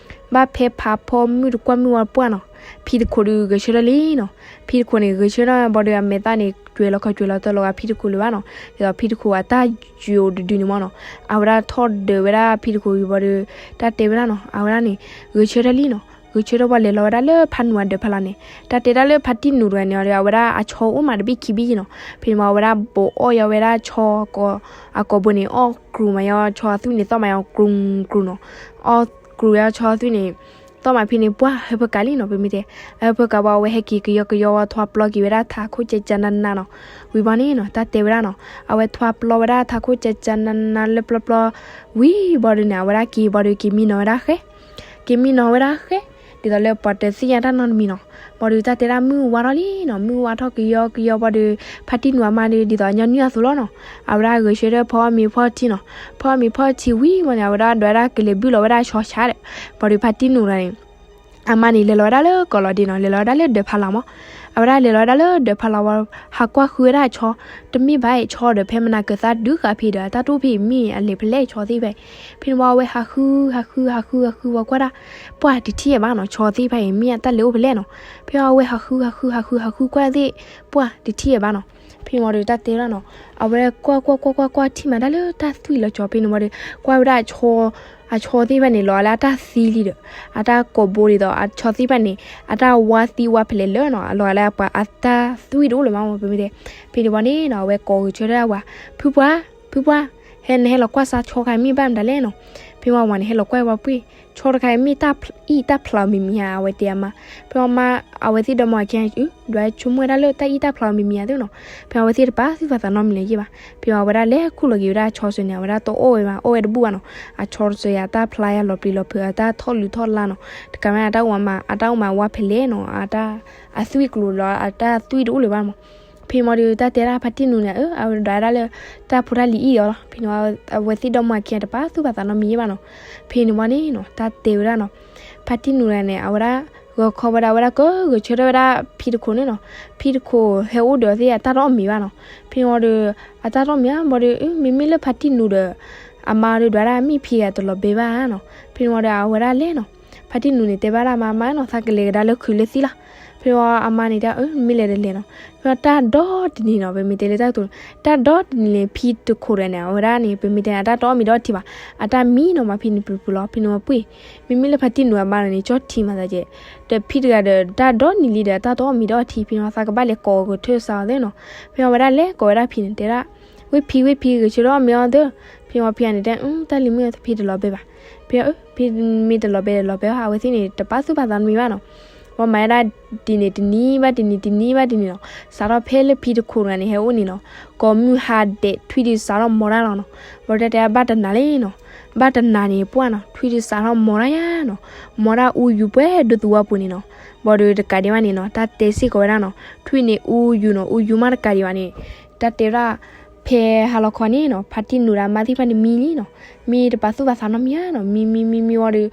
ဘၣ်ဖဲဖးဖီမုၢ်တကွၢ်မုၢ်ဝါပှၢ်နီၤ, ဖံတခိၣ်ဒီးဂဲၤဆၢထၢၣ်လံနီၤ, ဖံတခိၣ်န့ၣ် ဂဲၤဆၢထၢၣ်ဘၣ်ဒီး အမဲာ်သၣ်န့ၣ် ကွဲၤလီၤခီကွဲၤလီၤတၢ်လီၤဂာ်ဖံတခိၣ်လၢၤဘၣ်နီၤ, ဒ်သိးဖံတခိၣ်အတၢ်ယိာ်တဒုန့ၣ်မးနီၤ, အဝဲဒၣ်ထီၣ်ဒုးဝဲဒၣ်ဖံတခိၣ်ဝံၤဘၣ်ဒီး တၢ်တဲဝဲဒၣ်နီၤ အဝဲဒၣ်န့ၣ် ဂဲၤဆၢထၢၣ်လံနီၤ, ဂဲၤဆၢထၢၣ်ဝံၤလဲၤလီၤဝဲဒၣ်လၢဖါနူၤအဒၢးဖီလာ်န့ၣ်, တၢ်တဲဒၣ်လၢဖါတံၢ်နူၤတဂၤန့ၣ်ဒီး အဝဲဒၣ်အဆီအိၣ်မးတဘ့ၣ်ခံဘ့ၣ်နီၤ, ဖဲန့ၣ်ဝံၤအဝဲဒၣ်ဘိးအီၣ်ယီၤဝဲဒၣ်ဆီ အကိာ်ဘိန့ၣ် အီၣ်ကြူးမးယီၤဆီအသွံၣ်န့ၣ် သီၣ်မးယီၤ ကြူးကြူးနီၤ, အီၣ်ကြူးယီၤဆီအသွံၣ်န့ၣ် သီၣ်မးဖဲန့ၣ် ပှၢ်ဟၢဖၢကးလံနီၤ, ပမ့ၢ်တဲ အဟၢဖၢကးဝံၤ အဝဲဟဲက့ၤကယီကယီဝံၤ ထွါပျီက့ၤဝဲဒၣ်ထးခိၣ်ကကနနနီၤ, ဝံၤဘၣ်န့ၣ်နီၤ တၢ်တဲဝဲဒၣ်နီၤ, အဝဲထွါပျီဝဲဒၣ်ထးခိၣ်ကကနနလၢပျီပျီ ဝံၤဘၣ်ဒီးန့ၣ် အဝဲဒၣ်က့ၤဘၣ်ဒီးက့ၤမံနီၤဝဲဒၣ်ဃဲ က့ၤမံနီၤဝဲဒၣ်ဃဲ, ဒ်သိးလၢပှၤတသ့ၣ်ညါတၢ်နီတမံၤနီၤ. ဘၣ်ဒီးတၢ်တဲဒၣ်မုၢ်ဝါထီၣ်လံနီၤ, မုၢ်ဝါထီၣ်ကယီကယီဘၣ်ဒီး ဖါတံၢ်နူၤအမါဒီး ဒ်သိးညီနုၢ်အသိးလီၤနီၤ, အဝဲဒၣ်ဂဲၤဆၢထၢၣ်ဖီအီၣ်မ့ၤဖီထံနီၤ, ဖီအီၣ်မ့ၤဖီထံဝံၤဝံၤန့ၣ် အဝဲဒၣ်ဒွးဒၣ်ကလဲၤဘုၣ်လီၤဝဲဒၣ်ဆီဆါဒီး, ဘၣ်ဒီးဖါတံၢ်နူၤန့ၣ် အမါန့ၣ် လဲၤလီၤဝဲဒၣ်လၢကီးလီၤဒ့နီၤ, လဲၤလီၤဝဲဒၣ်လၢဒၢးဖးလီၤမး, အဝဲဒၣ်လဲၤလီၤဝဲဒၣ်လၢဒၢးဖးလီၤဝံၤ ဟးကွၢ်ဃုဝဲဒၣ်ဆီ, တမ့ၢ်ဘၣ်အံၤဆီဒီး ဖဲမနၤကသါဒုးဃာ်ဖံးဒီး အတၢ်တိၢ်ဖံးမ့ၢ်အလဲၤဖဲလဲၣ်ဆီသ့ၣ်ဖဲအံၤ, ဖဲန့ၣ်ဝံၤအဝဲဟးဃု ဟးဃု ဟးဃု ဟးဃုဝဲကွၢ်ဒၣ်, ပှၢ်တထံၣ်ဘၣ်နီၤ, ဆီသ့ၣ်ဖဲအံၤ မ့ၢ်အတၢ်လဲၤအိၣ်ဖဲလဲၣ်နီၤ, ဖဲအဝဲဟးဃု ဟးဃု ဟးဃု ဟးဃုကွၢ်သ့ၣ်, ပှၢ်တထံၣ်ဘၣ်နီၤ. ဖဲန့ၣ်ဝံၤဒီးတၢ်တဲဒၣ်နီၤ, အဝဲကွၢ်ကွၢ်ကွၢ်ကွၢ်ကွၢ် ထံၣ်မးတၢ်လၢတၢ်သွံၣ်လီၤကီး, ဖဲန့ၣ်ဝံၤဒီး ကွၢ်ဝဲဒၣ် အဆီသ့ၣ်ဖဲန့ၣ် လီၤဂာ်လၢအတၢ်သံလံဒီး အတၢ်ကိးဘိဒ်သိး အဆီသ့ၣ်ဖဲန့ၣ် အတၢ်ဝါသံဝါဖဲလဲၣ်လၢနီၤ, လီၤဂာ်လၢအပှၤအတၢ်သွံၣ်တအိၣ်လၢၤဘၣ်မး ပမ့ၢ်တဲ. ဖဲန့ၣ်ဝံၤန့ၣ်နီၤ အဝဲကိးဂဲၤဆၢထၢၣ်အဝၤ, ဖုပှၢ်, ဖုပှၢ်, ဟဲနဟဲလီၤကွၢ်စါဆီတခါအံၤမ့ၢ်ဘၣ်မတၤလဲၣ်နီၤ. ဖဲဝံၤဝၤန့ၣ် ဟဲလီၤကွၢ်ဝဲပှ့ၢ်, ဆီတခါအံၤမ့ၢ်တၢ်အံၣ်တၢ်ဖျးအီၤမံၤမံၤဧါ အဝဲတဲအမါ. ဖဲဝံၤမါ အဝဲသ့ၣ်ဒီမါဝၤခံဂၤ ဒွးဆိကမိၣ်ဝဲဒၣ်လၢတၢ်အံၣ်တၢ်ဖျးအီၤမံၤမံၤဧါသ့နီၤ. ဖဲဝံၤအဝဲသ့ၣ်တပာ်သူၣ်ပာ်သးနီတမံၤလၢၤယဲၢ်ဘၣ်. ဖဲဝံၤအဝဲဒၣ်လဲၤခူၣ်လီၤက့ၤဝဲဒၣ်အဆီစၢၤန့ၣ် အဝဲဒၣ်တအီၣ်ဝဲဘၣ်, အီၣ်ဝဲတဘူၣ်ဘၣ်နီၤ. အဆီစၢၤအံၤ အတၢ်ဖျါယါလီၤပျံၤလီၤဖုး အတၢ်ထီၣ်လုၢ်ထီၣ်လါနီၤ. တကးမ့ၢ်အတၢ်အိၣ်မး အတၢ်အိၣ်မးဝါဖဲလဲၣ်နီၤ, အတၢ်အသွံၣ်ကျိၤလီၤ အတၢ်သွံၣ်တအိၣ်လၢၤဘၣ်မး. ဖဲန့ၣ်ဝံၤဒီးတၢ်တဲဒၣ်ဖါတံၢ်နူၤန့ၣ် အဝဲဒွးဒၣ်လၢ တၢ်ဖိတၢ်လံၤအံၣ်အီၤလီၤ. ဖဲန့ၣ်ဝံၤ အဝဲသ့ၣ်ဒီမါဝၤခံဂၤတပာ်သူၣ်ပာ်သးနီတမံၤယဲၢ်ဘၣ်နီၤ. ဖဲန့ၣ်ဝံၤန့ၣ်နီၤ တၢ်တဲဝဲဒၣ်နီၤ, ဖါတံၢ်နူၤန့ၣ် အဝဲဒၣ် ဂီၤခီဝဲဒၣ် အဝဲဒၣ်ကဂဲၤဆၢထၢၣ်ဝဲဒၣ်ဖံတခိၣ်န့ၣ်နီၤ. ဖံတခိၣ်ဟဲအိၣ်ဒီးသ့ၣ်အတၢ်တအီၣ်မ့ၤဘၣ်နီၤ. ဖဲန့ၣ်ဝံၤဒီး အတၢ်တအီၣ်မ့ၤဧါ ဘၣ်ဒီး မ့မ့ၢ်လၢဖါတံၢ်နူၤဒီး အမါဒီးဒွးဒၣ်မ့ၢ်ဖံဂၤတလီၤဘဲဘၣ်နီၤ. ဖဲန့ၣ်ဝံၤဒီးအဝဲဒၣ်လဲၤနီၤ. ဖါတံၢ်နူၤန့ၣ် တဲဘၣ်ဒၣ်အမါ မါနီၤ သးကလဲၤကဒါလၢခုးလၢသံလီၤ. ဖဲန့ၣ်ဝံၤအမါန့ၣ်တဲ မ့ၢ်လဲၤတလဲၤနီၤ. ဖဲတၢ်ဒီတနံၤနီၤ ပမ့ၢ်တဲလၢတၢ်ကတိၤန့ၣ် တၢ်ဒီတနံၤန့ၣ် ဖံတခိၣ်တဂၤန့ၣ် အဝဲဒၣ်န့ၣ် ပမ့ၢ်တဲန့ၣ် အတၢ်တအီၣ်မ့ၤဒီးထံဘၣ်, အတၢ်မံနီၤမးဖံန့ၣ်ပူၤပူၤလီၤ. ဖဲန့ၣ်ဝံၤပှ့ၢ် မ့မ့ၢ်လၢဖါတံၢ်နူၤအမါန့ၣ် ကၠီထံမးသးကဲး, ဒီးဖံတဂၤဒီး တၢ်ဒီနံၤလံဒီး အတၢ်တအီၣ်မ့ၤဒီးထံ, ဖဲန့ၣ်ဝံၤသးကဘၣ်လဲၤကိးဂဲၤဆၢထၢၣ်စးအီၤသ့နီၤ. ဖဲန့ၣ်ဝံၤအဝဲဒၣ်လဲၤကိးဝဲဒၣ်ဖံန့ၣ် တဲဒၣ် ဝ့ၢ်ဖံ ဝ့ၢ်ဖံ ဂဲၤဆၢထၢၣ်အီၣ်မ့ၤအီၣ်သ့. ဖဲန့ၣ်ဝံၤဖံန့ၣ်တဲ တၢ်လံၤမုၣ်ဖံတလီၤဘဲဘၣ်. ဖဲဖံမ့ၢ်တလီၤဘဲဒီးလီၤဘဲဘၣ် အဝဲသ့ၣ်န့ၣ် တပာ်သူၣ်ပာ်သးနီတမံၤဘၣ်နီၤ. ဝံၤမၤဝဲဒၣ်ဒ်န့ၣ်တနံၤဘၣ်တနံၤ တနံၤဘၣ်တနံၤနီၤ, စးထီၣ်ဖဲလၢဖံတခိၣ်တဂၤန့ၣ် ဟဲအိၣ်န့ၣ်နီၤ, ကိးမုၢ်ဟါဒဲး ထွံၣ်ဒုးစးထီၣ်မီၤတၢ်လီၤနီၤ. ဘၣ်ဒီးတဲဘၣ်တနၤလံနီၤ, ဘၣ်တနၤန့ၣ်ပှၢ်နီၤ ထွံၣ်ဒုးစးထီၣ်မီၤတၢ်ယါနီၤ, မီၤတၢ်အူယူၤပှဲၤဒိသူဝီပူၤန့ၣ်နီၤ. ဘၣ်ဒီးတကးဒံးဘၣ်န့ၣ်နီၤ တၢ်တဲစ့ၢ်ကီးဝဲဒၣ်နီၤ ထွံၣ်န့ၣ်အူယူၤနီၤ အူယူၤမးတကးဒံးဘၣ်န့ၣ် တၢ်တဲဝဲဒၣ် ဖဲဟါလီၤခီန့ၣ်နီၤ ဖါတံၢ်နူၤဒီးအမါသ့ၣ်တဖၣ်န့ၣ်မံလံနီၤ, မံတပာ်သူၣ်ပာ်သးနီတမံၤဧါနီၤ, မံမံမံမံဝံၤဒီး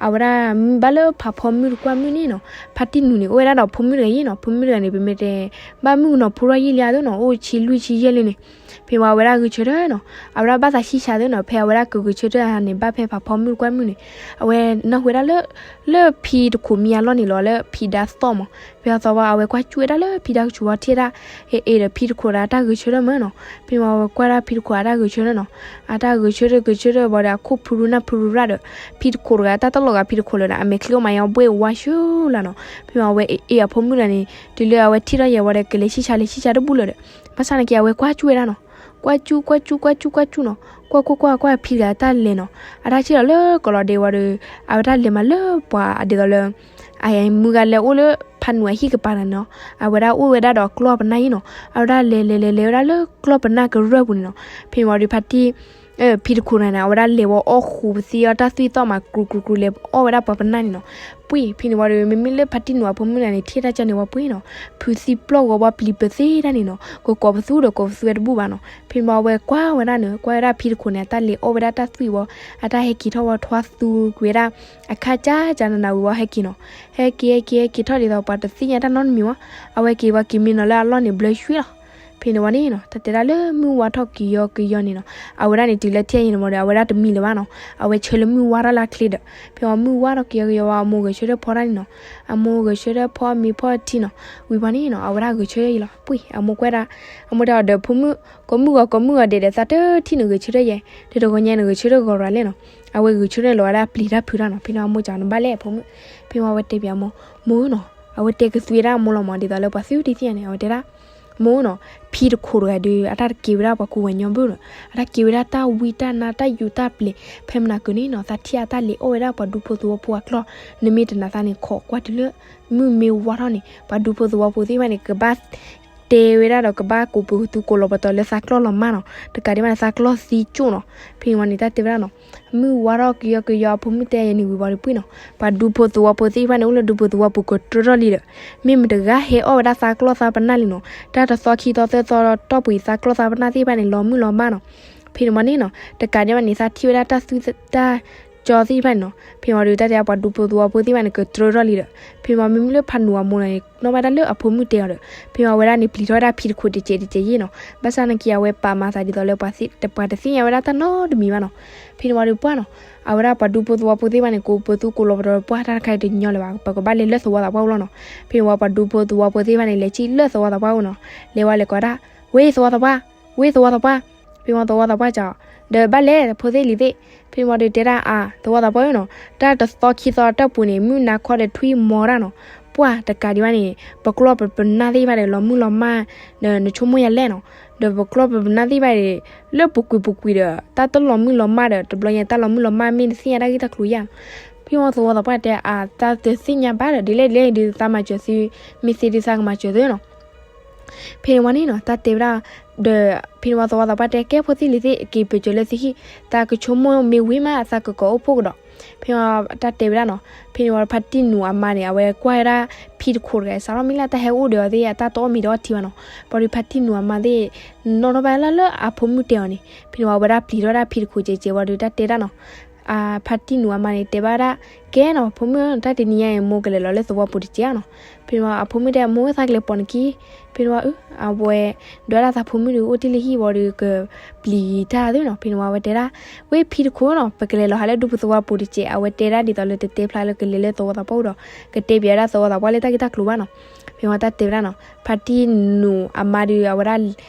အဝဲဒၣ်မံဘၣ်လၢဖးဖီမုၢ်တကွၢ်မုၢ်န့ၣ်နီၤ, ဖါတံၢ်နူၤန့ၣ် အိၣ်ဝဲဒၣ်ဒီးဖိမုၣ်တဂၤယါနီၤ, ဖိမုၣ်တဂၤန့ၣ် ပမ့ၢ်တဲ ဘၣ်မုၣ်ကနီၤဖိထီၣ်ယံာ်လံဧါသ့နီၤ, အိၣ်ဆံလွံၢ်ဆံယဲၢ်လံန့ၣ်, ဖဲဝံၤအဝဲဒၣ်ဂဲၤဆၢထၢၣ်နီၤ, အဝဲဒၣ်ဘၣ်သးဆံၣ်ဆါသ့နီၤ, ဖဲအဝဲဒၣ်ကဂဲၤဆၢထၢၣ်န့ၣ် ဘၣ်ဖဲဖးဖီမုၢ်တကွၢ်မုၢ်န့ၣ်, အဝဲနၢ်ဟူဝဲဒၣ်လၢ လၢဖံတခိၣ်မံအလီၢ်န့ၣ်လီၤ လၢဖံဒါသီၣ်မး, ဖဲအသီၣ်ဝံၤ အဝဲကွၢ်ကူၣ်ဝဲဒၣ်လၢဖံဒါကဆူးအီၤထံၣ်ဝဲဒၣ် အ့ၣ်အ့ၣ်ဒီးဖံတခိၣ်ဒီးအတၢ်ဂဲၤဆၢထၢၣ်မးနီၤ, ဖဲဝံၤအဝဲကွၢ်ဒၣ်ဖံတခိၣ်အတၢ်ဂဲၤဆၢထၢၣ်နီၤ, အတၢ်ဂဲၤဆၢထၢၣ်ဂဲၤဆၢထၢၣ်ဝံၤဒီး အခိၣ်ဖုရူနၢ်ဖုရူရၣ်ဒီး ဖံတခိၣ်တဂၤ တၢ်တလီၤဂာ်ဖံတခိၣ်လၢၤဒီး အမဲာ်ချံအိၣ်မးယါဘှဲၣ်ဝါဆှၢလီၤနီၤ, ဖဲဝံၤအဝဲအ့ၣ်အ့ၣ်အဖိမုၣ်တဂၤန့ၣ် တုၤလၢအဝဲထံၣ်ထီၣ်ယဲဝံၤဒီး ကလဲၤဆံၣ်ဆါလဲၤဆံၣ်ဆါတဘူၣ်လၢၤဒီး ဘၣ်ဆၣ်နာ်က့ အဝဲကွၢ်ကူၣ်ဝဲဒၣ်နီၤ, ကွၢ်ကူၣ် ကွၢ်ကူၣ် ကွၢ်ကူၣ် ကွၢ်ကူၣ်နီၤ, ကွၢ်ကွၢ်ကွၢ်ကွၢ်ဖံတဂၤအတၢ်လဲၤနီၤ, အတၢ်ထံၣ်လီၤလၢကီးလီၤဒ့ဝံၤဒီး အဝဲဒၣ်လဲၤမးလၢပှၤဒ်သိးလၢ အမုၢ်ဂၤလဲၤအိၣ်လၢဖါနူၤအဟံၣ်ကပၤန့ၣ်နီၤ, အဝဲဒၣ်အိၣ်ဝဲဒၣ်ဒီးကျီၢ်ပနၢ်ယါနီၤ, အဝဲဒၣ်လဲၤလဲၤလဲၤလဲၤဝဲဒၣ်လၢကျီၢ်ပနၢ်ကရၢၢ်ပူၤန့ၣ်နီၤ, ဖဲန့ၣ်ဝံၤဒီးဖါတံၢ် ဖံတခိၣ်န့ၣ်န့ၣ် အဝဲဒၣ်လဲၤဝဲအီၣ်ဃုာ်ပသ့အီၣ်တၢ်သွံၣ်သီၣ်မး ကြူးကြူးကြူးလဲၤအီၣ်ဝဲဒၣ်ပှၤပနၢ်န့ၣ်နီၤ, ပှ့ၢ် ဖဲန့ၣ်ဝံၤဒီး မ့မ့ၢ်လၢဖါတံၢ်နူၤအဖိမုၣ်တဂၤန့ၣ် ထံၣ်တၢ်ကၢန့ၣ်ဝံၤပှ့ၢ်နီၤ, ဖုသံပျီၢ်ဂီၤဝံၤပျံၤပသ့ဒၣ်န့ၣ်နီၤ, ကကိးပသူဒီးကိးပသူဝဲတဘူၣ်ဘၣ်နီၤ, ဖဲန့ၣ်ဝံၤအဝဲကွၢ်ဝဲဒၣ်န့ၣ် ကွၢ်ဝဲဒၣ်ဖံတခိၣ်န့ၣ် အတၢ်လဲၤအီၣ်ဝဲဒၣ်တၢ်သွံၣ်ဝံၤ အတၢ်ဟဲက့ၤထီၣ်ဝံၤ ထွါသူကွံာ်ဝဲဒၣ် အခါကၢကၢနးနးဝံၤဝံၤ ဟဲက့ၤနီၤ, ဟဲက့ၤ ဟဲက့ၤ ဟဲက့ၤထီၣ်ဒ်သိးပှၤတသ့ၣ်ညါတၢ်နီတမံၤဝံၤ, အဝဲက့ၤဝံၤက့ၤမ့ၢ်နီၤလၢအလီၢ်န့ၣ် ဘျၢဆှံလီၤ. ဖဲန့ၣ်ဝံၤန့ၣ်နီၤ တၢ်တဲဒၣ်လၢမုၢ်ဝါထီၣ်ကယီကယီန့ၣ်နီၤ, အဝဲဒၣ်န့ၣ် တုၤလၢထံၣ်အံၤန့ၣ်မ့ၢ်ဒီး အဝဲဒၣ်တမံလၢၤဘၣ်နီၤ, အဝဲဆၢလၢမုၢ်ဝါထီၣ်လၢအချ့ဒီး, ဖဲဝံၤမုၢ်ဝါထီၣ်ကယီကယီဝံၤ အမိၢ်ဂဲၤဆၢထၢၣ်ဖီတၢ်န့ၣ်နီၤ, အမိၢ်ဂဲၤဆၢထၢၣ်ဖီမ့ၤဖီထံနီၤ, ဝံၤပှၤန့ၣ်နီၤ အဝဲဒၣ်ဂဲၤဆၢထၢၣ်ယံၤလီၤ, ပှ့ၢ် အမိၢ်ကွၢ်ဒၣ်, အမိၢ်တဲအီၤဒီး ဖိမုၣ် ကိးမုၢ်ဂီၤ ကိးမုၢ်ဂီၤဒဲးဒီး သးတထံၣ်နဂဲၤဆၢထၢၣ်ယဲ, ဒီးတဂီၤညါနဂဲၤဆၢထၢၣ်ဂီၤရၤလဲၣ်နီၤ, အဝဲဂဲၤဆၢထၢၣ်လီၤဝဲဒၣ်ပျံၤတၢ်ဖုးတၢ်နီၤ, ဖဲန့ၣ်အမိၢ်ကနဘၣ်လဲၣ်အဖိမုၣ်, ဖဲဝံၤအဝဲတဲပၠးအမိၢ်, မိၢ်နီၤ, အဝဲတဲကသွံဒၣ်အမိၢ်လီၤမး ဒ်သိးလၢပှၤသုတသ့ၣ်ညါန့ၣ် အဝဲတဲဒၣ် မိၢ်နီၤ, ဖံတခိၣ်တဂၤဒီး အတၢ်တကဲဝဲဒၣ်ပှၤကူပှၤကညီဘၣ်နီၤ, အတၢ်ကဲဝဲဒၣ်တၢ်ဝံတၢ်နါတၢ်ယူးတၢ်ပျဲၤ, ဖဲမနၤကၢန့ၣ်နီၤ သးထံၣ်အတၢ်လဲၤအီၣ်ဝဲဒၣ်ပှၤဒူဖိသဝီဖိအကျီၢ်, နမ့ၢ်တနာ်သးန့ၣ် ခိးကွၢ်တုၤလၢ မုၢ်မ့ၢ်ဝါထီၣ်န့ၣ် ပှၤဒူဖိသဝီဖိသ့ၣ်တဖၣ်န့ၣ် ကဘၣ် တဲဝဲဒၣ်ဒီးကဘၣ်ကိးပသူကိးလီၤပတီၢ်လၢသးကျီၢ်လီၤမၢ်နီၤ, တကးဒံးဘၣ်န့ၣ် သးကျီၢ်သံကၠိၣ်နီၤ. ဖဲန့ၣ်ဝံၤန့ၣ် တၢ်တဲဝဲဒၣ်နီၤ, မုၢ်ဝါထီၣ်ကယီကယီ အဖိမုၣ်တဲယဲန့ၣ်ဝံၤဝံၤဒီးပှၢ်နီၤ, ပှၤဒူဖိသဝီဖိသ့ၣ်တဖၣ်န့ၣ် အိၣ်လၢဒူဖိသဝီပူၤကတြၢထီၣ်လံဒီး မ့ၢ်မတဂၤဟဲအီၣ်ဝဲဒၣ်သးကျီၢ်သးပနၢ်လံနီၤ, တၢ်တသီခံသီသၢသီတီၢ်ပူၤအံၤ သးကျီၢ်သးပနၢ်သ့ၣ်တဖၣ်န့ၣ် လီၤမုၢ်လီၤမၢ်နီၤ. ဖဲန့ၣ်ဝံၤန့ၣ်နီၤ တကးဒံးဘၣ်န့ၣ် သးထံၣ်ဝဲဒၣ်တၢ်သူတၢ်ကၠီသ့ၣ်တဖၣ်န့ၣ်နီၤ. ဖဲန့ၣ်ဝံၤဒီး တၢ်တဲပှၤဒူဖိသဝီဖိသ့ၣ်တဖၣ်န့ၣ် ကတြၢထီၣ်လံဒီး ဖဲန့ၣ်ဝံၤ မ့မ့ၢ်လၢဖးနူးအမိၢ်န့ၣ် နီၣ်ဘၣ်တၢ်လၢအဖိမုၣ်တဲအီၤဒီး ဖဲန့ၣ်ဝံၤအဝဲဒၣ်န့ၣ် ပျံၤထီၣ်ဝဲဒၣ်ဖံတခိးတစဲးတစဲးယဲၢ်နီၤ. ဘၣ်ဆၣ်နာ်က့ အဝဲပာ်မၤသးဒ်သိးလၢ ပှၤတသ့ၣ်ညါဝဲဒၣ်တၢ်နီတမံၤဘၣ်နီၤ. ဖဲန့ၣ်ဝံၤဒီးပှၢ်နီၤ, အဝဲဒၣ်ပှၤဒူဖိသဝီဖိသ့ၣ်တဖၣ်န့ၣ် ကိးပသူကိးလီၤပတီၢ်ပှၢ် တၢ်တခါအံၤတညီလၢၤဘၣ်, ပကဘၣ်လဲၤလၢသဝီသးပှၢ်အိၣ်လီၤနီၤ. ဖဲန့ၣ်ဝံၤပှၤဒူဖိသဝီဖိသ့ၣ်တဖၣ်န့ၣ် လဲၤစံၣ်လၢသဝီသးပှၢ်အိၣ်နီၤ. လဲၤဝံၤလဲၤကိးဒၣ်, ဝ့သဝီသးပှၢ်, ဝ့သဝီသးပှၢ်. ဖဲန့ၣ်ဝံၤသဝီသးပှၢ်စံး, ဒီးဘၣ်လဲၤဖိသ့ၣ်လံၤသ့ၣ်. ဖဲန့ၣ်ဝံၤဒီးတဲဒၣ်အါ သဝီသးပှၢ်ဧၢနီၤ, တၢ်တသီခံသီတၢ်ပူၤန့ၣ် မုၢ်နၤခီဒီးထွံၣ်မီၤတၢ်နီၤ. ပှၢ်တကးဒံးဘၣ်န့ၣ် ပကျီၢ်ပပနၢ်သ့ၣ်တဖၣ်ဒီး လီၤမုၢ်လီၤမၢ်ဒီး နဆိကမိၣ်ယၤလဲၣ်နီၤ. ဒီးပကျီၢ်ပပနၢ်သ့ၣ်တဖၣ်ဒီး လၢပူၤကွံာ်ပူၤကွံာ်ဒီး တၢ်တလီၤမုၢ်လီၤမၢ်ဒီး တဘျီညါတၢ်လီၤမုၢ်လီၤမၢ်မ့ၢ်တသ့ၣ်ညါတၢ်ဂ့ၢ်တၢ်ကျိၤယါနီၤ. ဖဲန့ၣ်ဝံၤသဝီသးပှၢ်တဲအါ သးတသ့ၣ်ညါဘၣ်ဒီး ဒ်လဲၣ်ဒ်လဲၣ်ဒုးသးမၤစၢၤသု, မ့ၢ်သ့ဒုးသးကမၤစၢၤသုနီၤ. ဖဲန့ၣ်ဝံၤန့ၣ်နီၤ တၢ်တဲဝဲဒၣ်, ဒီးဖဲန့ၣ်ဝံၤသဝီသးပှၢ်တဲ ကဲဖိသ့ၣ်လံၤသ့ၣ် က့ၤပၢၢ်စၢၤလၢသုဟံၣ်, သးကဆိကမိၣ်မ့ၢ်ဝံၤမး သးကကိးအိၣ်ဖှိၣ်ကဒီး. ဖဲန့ၣ်ဝံၤတၢ်တဲဝဲဒၣ်နီၤ, ဖဲန့ၣ်ဝံၤဖါတံၢ်နူးအမါန့ၣ် အဝဲကွၢ်ဝဲဒၣ်ဖံတခိးတဂၤ စးထီၣ်မ့ၢ်လၢတၢ်ဟဲအိၣ်ဒီးအီၤသ့ၣ် အတၢ်တအီၣ်မ့ၤတအီထံဘၣ်နီၤ. ဘၣ်ဒီးဖါတံၢ်နူးအမါသ့ၣ် နီၣ်ထီၣ်ဘၣ်လၢလၢအဖိမုၣ်တဲအီၤန့ၣ် ဖဲန့ၣ်ဝံၤအဝဲဒၣ်ပျံၤထီၣ်ဝဲဒၣ်ဖံတခိးကဲးကဲးဝံၤဒီးတၢ်တဲဒၣ်နီၤ အဖါတံၢ်နူးအမါန့ၣ် တဲဘၣ်ဒၣ်, ကဲနီၤ ဖိမုၣ်ဧၢ, တၢ်တနံၤညါအံၤ မိၢ်ကလဲၤလီၤလၢသဝီပူၤတစဲးနီၤ. ဖဲန့ၣ်ဝံၤအဖိမုၣ်တဲ မိၢ်ဧၢ သးကလဲၤပိာ်နခံ. ဖဲန့ၣ်ဝံၤ အဝဲ ဒွးဒၣ်သးဖိမုၣ်ဒီးအိၣ်တ့ၢ်လၢဟံၣ်ဝံၤဒီးကပျံၤတၢ်သ့နီၤ. ဖဲန့ၣ်ဝံၤအဝဲတဲဒၣ်, ဝ့ၢ်ဖံတခိးနီၤ ပကလဲၤလီၤဟးလၢဒူပူၤသဝီပူၤတစဲး, အဝဲတဲဒၣ်ဒ်သိးလၢတတဲဖျါလၢကလဲၤလၢသဝီသးပှၢ်အိၣ်ဒီး ကတဲပၠးဝဲဒၣ်သဝီသးပှၢ်လၢတၢ်ဂ့ၢ်တၢ်ကျိၤဘၣ်နီၤ. ဖဲန့ၣ်ဝံၤတၢ်တဲဝဲဒၣ်နီၤ ဖါတံၢ်နူးအမါဒီး အဝဲဒၣ်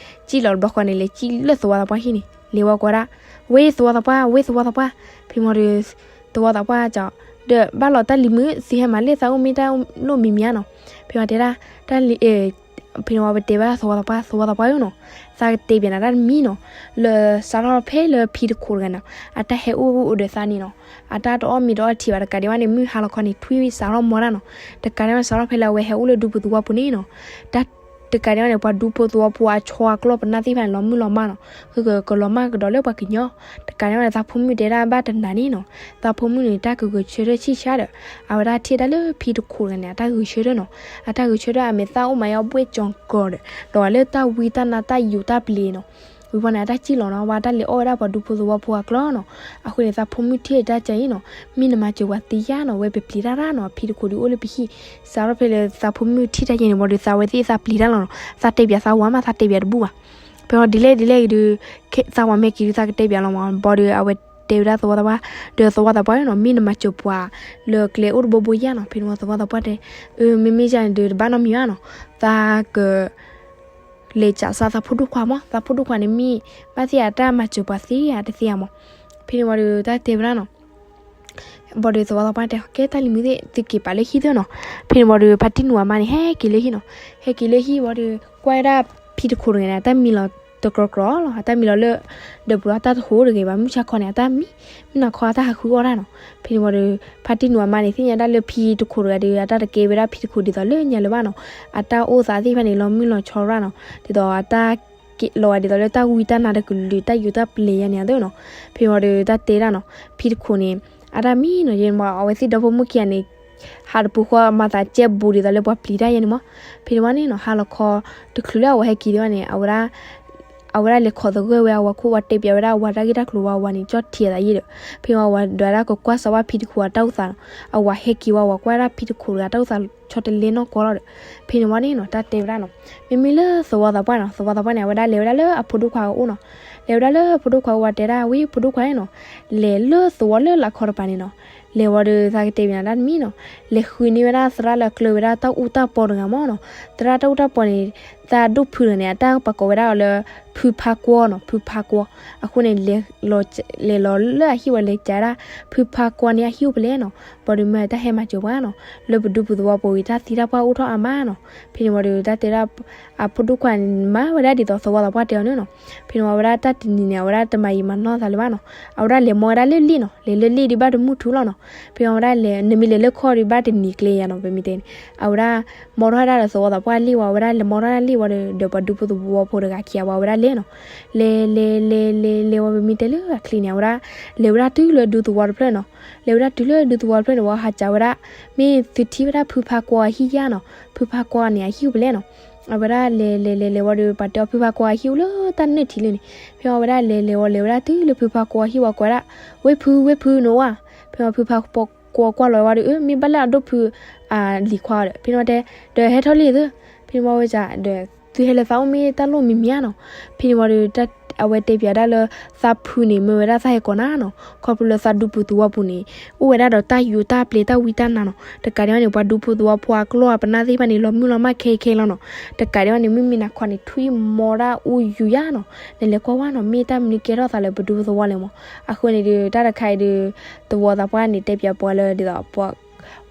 စံၣ်လီၤတဘျီဃီန့ၣ် လဲၤစံၣ်လၢသဝီသးပှၢ်ဟံၣ်န့ၣ် လဲၤဝံၤကိးဒၣ်, ဝ့ၢ်သဝီသးပှၢ် ဝ့ၢ်သဝီသးပှၢ်. ဖဲန့ၣ်ဝံၤဒီး သဝီသးပှၢ်စံး, ဒီးဘၣ်လီၤတၢ်လံၤမုာ် သုဟဲမၤလၢသးအိၣ်မ့ၢ်တၢ်လိၣ်မံၤမံၤဧါနီၤ. ဖဲန့ၣ်ဝံၤတဲဒၣ်, တၢ်လံၤ ဖဲန့ၣ်ဝံၤပတဲဘၣ်သဝီသးပှၢ် သဝီသးပှၢ်ဧၢနီၤ, သးကတဲပၠးနၤတၢ်တမံၤနီၤ, လၢစးထီၣ်ဖဲလၢဖံတခိးတဂၤန့ၣ် အတၢ်ဟဲအိၣ်အိၣ်ဒီးသးန့ၣ်နီၤ, အတၢ်တအီၣ်မ့ၤတအီထံဘၣ် တကးဒံးဘၣ်န့ၣ် မုၢ်ဟါလီၤခီန့ၣ် ထွံၣ်စးထီၣ်မီၤတၢ်နီၤ, တကးဒံးဘၣ်စးထီၣ်ဖဲလၢအဝဲဟဲအိၣ်လၢဒူပူၤသဝီပူၤန့ၣ်နီၤ, တကးဒံးဘၣ်န့ၣ် ပှၤဒူဖိသဝီဖိအဆီအကျီၢ်ပနၢ်သ့ၣ်တဖၣ်န့ၣ် လီၤမုၢ်လီၤမၢ်နီၤ, ဃုကကလီၤမၢ်ကဒီးလၢပှၤကညီ, တကးဒံးဘၣ်န့ၣ် သးဖိမုၣ်တဲဒၣ်ဘၣ်တနၤန့ၣ်နီၤ, သးဖိမုၣ်န့ၣ် တၢ်ကဂဲၤဆၢထၢၣ်ဆံၣ်ဆါဒီး အဝဲဒၣ်ထံၣ်တၢ်လၢဖံတခိးတဂၤန့ၣ် အတၢ်ဂဲၤဆၢထၢၣ်နီၤ, အတၢ်ဂဲၤဆၢထၢၣ်အမဲာ်သၣ်အိၣ်မးယီၤဘှဲၣ်ကၠီၤကီၤဒီး ဒီးလၢတၢ်ဝံတၢ်နါတၢ်ယူးတၢ်ပျ့ၤနီၤ, ဝံၤဝံၤန့ၣ် အတၢ်စံၣ်လီၤနီၤ, ဝံၤတၢ်လဲၤအီၣ်ဝဲဒၣ်ပှၤဒူဖိသဝီဖိအကျီၢ်နီၤ, အဃိန့ၣ် သးဖိမုၣ်ထံၣ်တၢ်ကါအံၤနီၤ, မ့ၢ်နမၤစၢၤပှၤသ့ဧါနီၤ, ဝဲပပျံၤတၢ်တၢ်နီၤ, ဖံတခိးဒုးအိၣ်လၢပဟံၣ်, စးထီၣ်ဖဲလၢသးဖိမုၣ်ထံၣ်တၢ်ယဲန့ၣ်ဝံၤဒီး သးဝဲသ့ၣ်သးပျံၤတၢ်လီၤနီၤ, သးတဲပၠးသးဝၤမး သးတဲပၠးတဘူၣ်ဘၣ်, ဖဲအီၤဒ်လဲၣ်ဒ်လဲၣ်ဂ့ၤဒီး သးဝၤမ့ၢ်က့ၤဒုး သးကတဲပၠးလီၤမး, ဘၣ်ဒီးအဝဲတဲဝဲဒၣ်သဝီသးပှၢ်, ဒီးသဝီသးပှၢ်နီၤ, မ့ၢ်နမၤစၢၤပှၤလၢကျဲအိၣ်တဘိဘိယါနီၤ, ဖဲန့ၣ်ဝံၤသဝီသးပှၢ်တဲ, အၢ မ့မ့ၢ်ယါန့ၣ်ဒီး တဘၣ်နီတမံၤဘၣ်နီၤ, သးက လဲၤစးစးသးဖိဒိၣ်ခွါမး, သးဖိဒိၣ်ခွါန့ၣ်မ့ၢ် ဘၣ်သ့ၣ်အတၢ်မၤစၢၤပှၤသ့ဧါတသ့ဧါမး, ဖဲန့ၣ်ဝံၤဒီးတၢ်တဲဝဲဒၣ်နီၤ, ဘၣ်ဒီးသဝီသးပှၢ်တဲ ကဲတၢ်လံၤမုာ်သ့ၣ် သုက့ၤပာ်လၢဟံၣ်သ့ၣ်နီၤ, ဖဲန့ၣ်ဝံၤဒီးဖါတံၢ်နူးအမါန့ၣ် ဟဲက့ၤလၢဟံၣ်နီၤ, ဟဲက့ၤလၢဟံၣ်ဝံၤဒီး ကွၢ်ဝဲဒၣ်ဖံတခိးတဂၤန့ၣ် အတၢ်မံလီၤတကြီကြီလီၤ, အတၢ်မံလီၤလၢ ဒီးပူၤလီၤတၢ်တဟူးတဂ့ၤဘၣ်, မုၢ်ဆါခီန့ၣ် အတၢ်မံ, မုၢ်နၤခီအတၢ်ဟးဃုအီၣ်တၢ်နီၤ, ဖဲန့ၣ်ဝံၤဒီး ဖါတံၢ်နူးအမါန့ၣ် သ့ၣ်ညါဒၣ်လၢဖံတခိးတဂၤဒီး အတၢ်တကဲဝဲဒၣ်ဖံတခိးဒ်သိးလၢညါလၢၤဘၣ်နီၤ, အတၢ်အိၣ်သးသ့ၣ်တဖၣ်န့ၣ် လီၤမုၢ်လီၤဆီရၣ်နီၤ, ဒ်သိးအတၢ် က့ၤလီၤဝဲဒ်သိးလၢတၢ်ဝံတၢ်နါတကလုာ် တၢ်ယူးတၢ်ပျ့ၤယါန့ၣ်အသိးနီၤ, ဖဲန့ၣ်ဝံၤဒီးတၢ်တဲဒၣ်နီၤ, ဖံတခိးန့ၣ် အတၢ်မံနီၤ, ယဲန့ၣ်မး အဝဲသ့ၣ်ဒီဖိမိၢ်ခံဂၤန့ၣ် ဟးတပူၤဃီမၤသးကဲဘူးဒ်သိးလၢပှၤပျံၤတၢ်ယဲန့ၣ်မး, ဖဲန့ၣ်ဝံၤန့ၣ်နီၤ ဟါလီၤခီ တချုးလၢအဝၤဟဲက့ၤဒံးဘၣ်န့ၣ် အဝဲဒၣ် အဝဲဒၣ်လဲၤခိးသဂၢၢ်ဝဲအဝၤခိၣ် ဝၤတဲပၠးဝဲဒၣ်အဝၤတၢ်ဂ့ၢ်တၢ်ကျိၤဝဲ အဝၤန့ၣ် ကၠီၣ်ထံးအသးယဲဒီး ဖဲန့ၣ်ဝံၤအဝၤဒွးဒၣ်ကကွၢ်စးဝါဖံတခိးအတၢ်အိၣ်သးနီၤ, အဝၤဟဲက့ၤဝံၤ အဝၤကွၢ်ဒၣ်ဖံတခိးတဂၤတၢ်အိၣ်သးဆီတလဲနီၢ်ကီလီၤဒီး ဖဲန့ၣ်ဝံၤန့ၣ်နီၤ တၢ်တဲဝဲဒၣ်နီၤ, မ့မ့ၢ်လၢသဝီသးပှၢ်နီၤ, သဝီသးပှၢ်န့ၣ် အဝဲဒၣ်လဲၤဝဲဒၣ်လၢအဖိဒိၣ်ခွါအအိၣ်နီၤ, လဲၤဝဲဒၣ်လၢဖိဒိၣ်ခွါအအိၣ် ဝဲတဲဒၣ် ဝံၤဖိဒိၣ်ခွါန့ၣ်နီၤ, လဲၤလၢသဝီလၢလာ်ခီတပၤန့ၣ်နီၤ, လဲၤဝံၤဒီးသးကတဲပၠးနၤတၢ်တမံၤနီၤ, လဲၤဃုန့ၢ်ဝဲဒၣ်သရၣ်လၢအကျၢၤဝဲဒၣ်တၢ်အူတၢ်ပီတဂၤမးနီၤ, သရၣ်တၢ်အူတၢ်ပီန့ၣ် သးဒိၣ်ဖုတဂၤန့ၣ် အတၢ်ပာ်ကိးဝဲဒၣ်အီၤလၢ ဖုဖါကွီနီၤ, ဖုဖါကွီ, အဃိန့ၣ် လဲၤလီၤလၢအဟံၣ်ဝံၤ လဲၤကးဒၣ် ဖုဖါကွီန့ၣ် အဟံၣ်အိၣ်ဖဲလဲၣ်နီၤ, ဘၣ်ဒီးမ့ၢ်တၢ်ဟဲမၤစၢၤပှၤနီၤ, လၢပဒူပူၤသဝီပူၤအံၤ တၢ်သံတၢ်ပှၢ်အိၣ်ထီၣ်အါမးနီၤ, ဖဲန့ၣ်ဝံၤဒီးတၢ်တဲဒၣ် အဖိဒိၣ်ခွါန့ၣ် မၤဝဲဒၣ်ဒ်သိးသဝီသးပှၢ်တဲအီၤန့ၣ်နီၤ, ဖဲန့ၣ်ဝံၤအဝဲဒၣ်တၢ်တနံၤန့ၣ် အဝဲဒၣ်တမၤယံာ်မၤနီၢ်သးလၢၤဘၣ်နီၤ, အဝဲဒၣ်လဲၤမီဝဲဒၣ်လၢလ့ၣ်နီၤ, လဲၤလၢလ့ၣ်ဒုးဘၣ်တမုၢ်ထူလီၤနီၤ, ဖဲအဝဲဒၣ်လဲၤ နမ့ၢ်လဲၤလၢခီၣ်ဒုးဘၣ်တနံၤကျဲယါနီၤ, ပမ့ၢ်တဲန့ၣ် အဝဲဒၣ် မီထီၣ်ဝဲဒၣ်ဒီးသဝီသးပှၢ်လ့ၣ်ဝံၤ အဝဲဒၣ်လဲၤမီထီၣ်ဒၣ်လ့ၣ် ဝံၤဒီး ဒီးပှၤဒူဖိသဝီဖိတဂၤခံဂၤဝဲဒၣ်လဲၤနီၤ. လဲၤလဲၤလဲၤလဲၤလဲၤဝံၤ ပမ့ၢ်တဲလၢအချံန့ၣ် အဝဲဒၣ် လဲၤဝဲဒၣ်တုၤလၢဒူသဝီတဖျၢၣ်နီၤ. လဲၤဝဲဒၣ်တုၤလၢဒူသဝီတဖျၢၣ်န့ၣ် ဝံၤဟးစံးဝဲဒၣ်, မ့ၢ်သုထံၣ်ဝဲဒၣ်ဖုဖါကွီအဟံၣ်ဧါနီၤ, ဖုဖါကွီန့ၣ် အဟံၣ်အိၣ်ဖဲလဲၣ်နီၤ. အဝဲဒၣ်လဲၤလဲၤလဲၤလဲၤဝံၤဒီး ပှၤတဲအီၤ ဖုဖါကွီအဟံၣ်အိၣ်လၢတၢ်နုၢ်ထံးလံန့ၣ်. ဖဲအဝဲဒၣ်လဲၤလဲၤဝံၤ လဲၤဝဲဒၣ်တုၤလၢဖုဖါကွီအဟံၣ်ဝံၤ ကိးဝဲဒၣ်, ဝ့ၢ်ဖု ဝ့ၢ်ဖု နအိၣ်ဧါ. ဖဲဖုဖါကွီကွၢ်လီၤဝဲဒီး အၢ မ့ၢ်ဘၣ်လၢအဒိၣ်ဖု အလံၤခွါဒီး ဖဲန့ၣ်ဝံၤတဲ, ဒီးဟဲထီၣ်လံသု, ဖဲန့ၣ်ဝံၤဝဲဒၣ် ဒီးသုဟဲလၢသးအိၣ်မ့ၢ်တၢ်လိၣ်မံၤမံၤဧါနီၤ. ဖဲန့ၣ်ဝံၤဒီး အဝဲတဲပၠးဒၣ်လၢ သးဖုန့ၣ် မ့ၢ်ဝဲဒၣ်သးဟဲကိးနၤနီၤ, ခီဖျိလၢသးဒူပူၤသဝီပူၤန့ၣ် အိၣ်ဝဲဒၣ်ဒီးတၢ်ယူးတၢ်ပျဲၤ တၢ်ဝံတၢ်နါနီၤ. တကးဒံးဘၣ်န့ၣ် ပှၤဒူဖိသဝီဖိအကျီၢ်အပနၢ်သ့ၣ်တဖၣ်န့ၣ် လီၤမုၢ်လီၤမၢ်ခဲအံၤခဲအံၤလီၤနီၤ. တကးဒံးဘၣ်န့ၣ် မုၢ်မ့ၢ်နၤခီန့ၣ် ထွံၣ်မီၤဒၣ်အိၣ်ယူၤယါနီၤ. နလဲၤကွၢ်ဝဲနီၤ မ့ၢ်တၢ်မနုၤကဲထီၣ်သးလၢပဒူဖိသဝီလဲၣ်မး. အဃိန့ၣ်ဒီး တၢ်တခါအံၤဒီး သဝီသးပှၢ်န့ၣ် တဲပၠးပှၤလၢဒ်သိး ပှ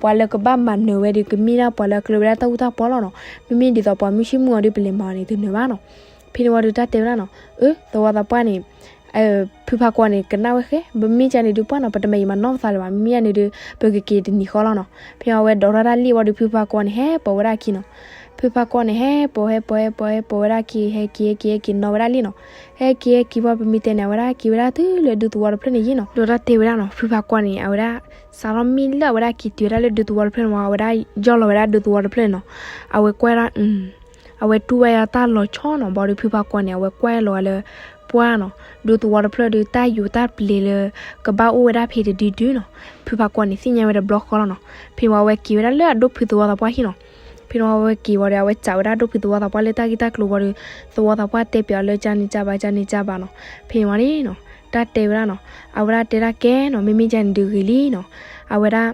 ၤလၢကဘၣ်မၤနၢၤဝဲဒီး ကမ့ၢ်ဒၣ်ပှၤလၢအကျၢၤဝဲဒၣ်တၢ်အူတၢ်ပီလီၤနီၤ. မ့မ့ၢ်ဒ်သိးပှၤမုၢ်ဆ့ၣ်မုၢ်ဂီၤဒီး ပလဲၤမၤအီၤန့ၣ် တနၢၤဘၣ်နီၤ. ဖဲန့ၣ်ဝံၤဒီး တၢ်တဲဝဲဒၣ်နီၤ, အၢ သဝီသးပှၢ်န့ၣ် ဖုဖါကွီန့ၣ် ကနၣ်ဝဲဃဲ, ပမ့ၢ်ကန့ၣ်ဒုးပှၢ်နီၤ ပတမ့ၢ်ယမၤနီၢ်ပသးလၢၤဘၣ်, မ့မ့ၢ်ယန့ၣ်ဒုး ပကက့ၤတနံၤဃီလီၤနီၤ. ဖဲအဝဲဒိးထီၣ်တၢ်လံၣ်ဝံၤဒီး ဖုဖါကွီန့ၣ် ဟဲပိာ်ဝဲဒၣ်အခံနီၤ. ဖုဖါကွီန့ၣ် ဟဲပိာ် ဟဲပိာ် ဟဲပိာ် ဟဲပိာ်ဝဲဒၣ်အခံ ဟဲက့ၤ ဟဲက့ၤ ဟဲက့ၤနီၤဝဲဒၣ်လံနီၤ. ဟဲက့ၤ ဟဲက့ၤဝံၤ ပမ့ၢ်တဲန့ၣ် အဝဲဒၣ်က့ၤဝဲဒၣ်တုၤလၢဒူသဝီတဖျၢၣ်န့ၣ်ယ့ၣ်နီၤ. ဒီးတၢ်တဲဝဲဒၣ်နီၤ ဖုဖါကွီန့ၣ် အဝဲဒၣ် စးထီၣ်မ့ၢ်လၢအဝဲဒၣ်က့ၤတုၤဝဲဒၣ်လၢဒူသဝီတဖျၢၣ်န့ၣ်ဝံၤ အဝဲဒၣ်ယီၢ်လီၤဝဲဒၣ်ဒူသဝီတဖျၢၣ်န့ၣ်နီၤ. အဝဲကွၢ်ဒၣ် အဝဲတူၢ်ဝဲဒၣ်တၢ်လီၤဆီနီၤ. ဘၣ်ဒီးဖုဖါကွီန့ၣ် အဝဲကွၢ်လီၤဝဲလၢ ပှၢ်နီၤ, ဒူသဝီတဖျၢၣ်ဒီး တၢ်ယူးတၢ်ပျဲၤလၢ ကဘၣ်အိၣ်ဝဲဒၣ်ဖဲတဒုဒုနီၤ. ဖုဖါကွီန့ၣ် သ့ၣ်ညါဝဲတဘျီဃီလီၤနီၤ. ဖဲန့ၣ်ဝံၤ အဝဲက့ၤဝဲဒၣ်လၢအဒိၣ်ဖုသဝီသးပှၢ်ဟံၣ်နီၤ. ဖဲန့ၣ်ဝံၤ အဝဲက့ၤဝံၤဒီး အဝဲစံးဝဲဒၣ်ဒိၣ်ဖုသဝီသးပှၢ်လၢတၢ်ဂ့ၢ်တၢ်ကျိၤဝံၤဒီး သဝီသးပှၢ်တဲပၠးအီၤလၢ ကန့ၣ်ကဘၣ် ကန့ၣ်ကဘၣ်နီၤ. ဖဲန့ၣ်ဝံၤန့ၣ်နီၤ တၢ်တဲဝဲဒၣ်နီၤ, အဝဲဒၣ်တဲဒၣ်ကဲနီၤ မ့မ့ၢ်ကန့ၣ်ဒုးဂ့ၤလံနီၤ. အဝဲဒၣ်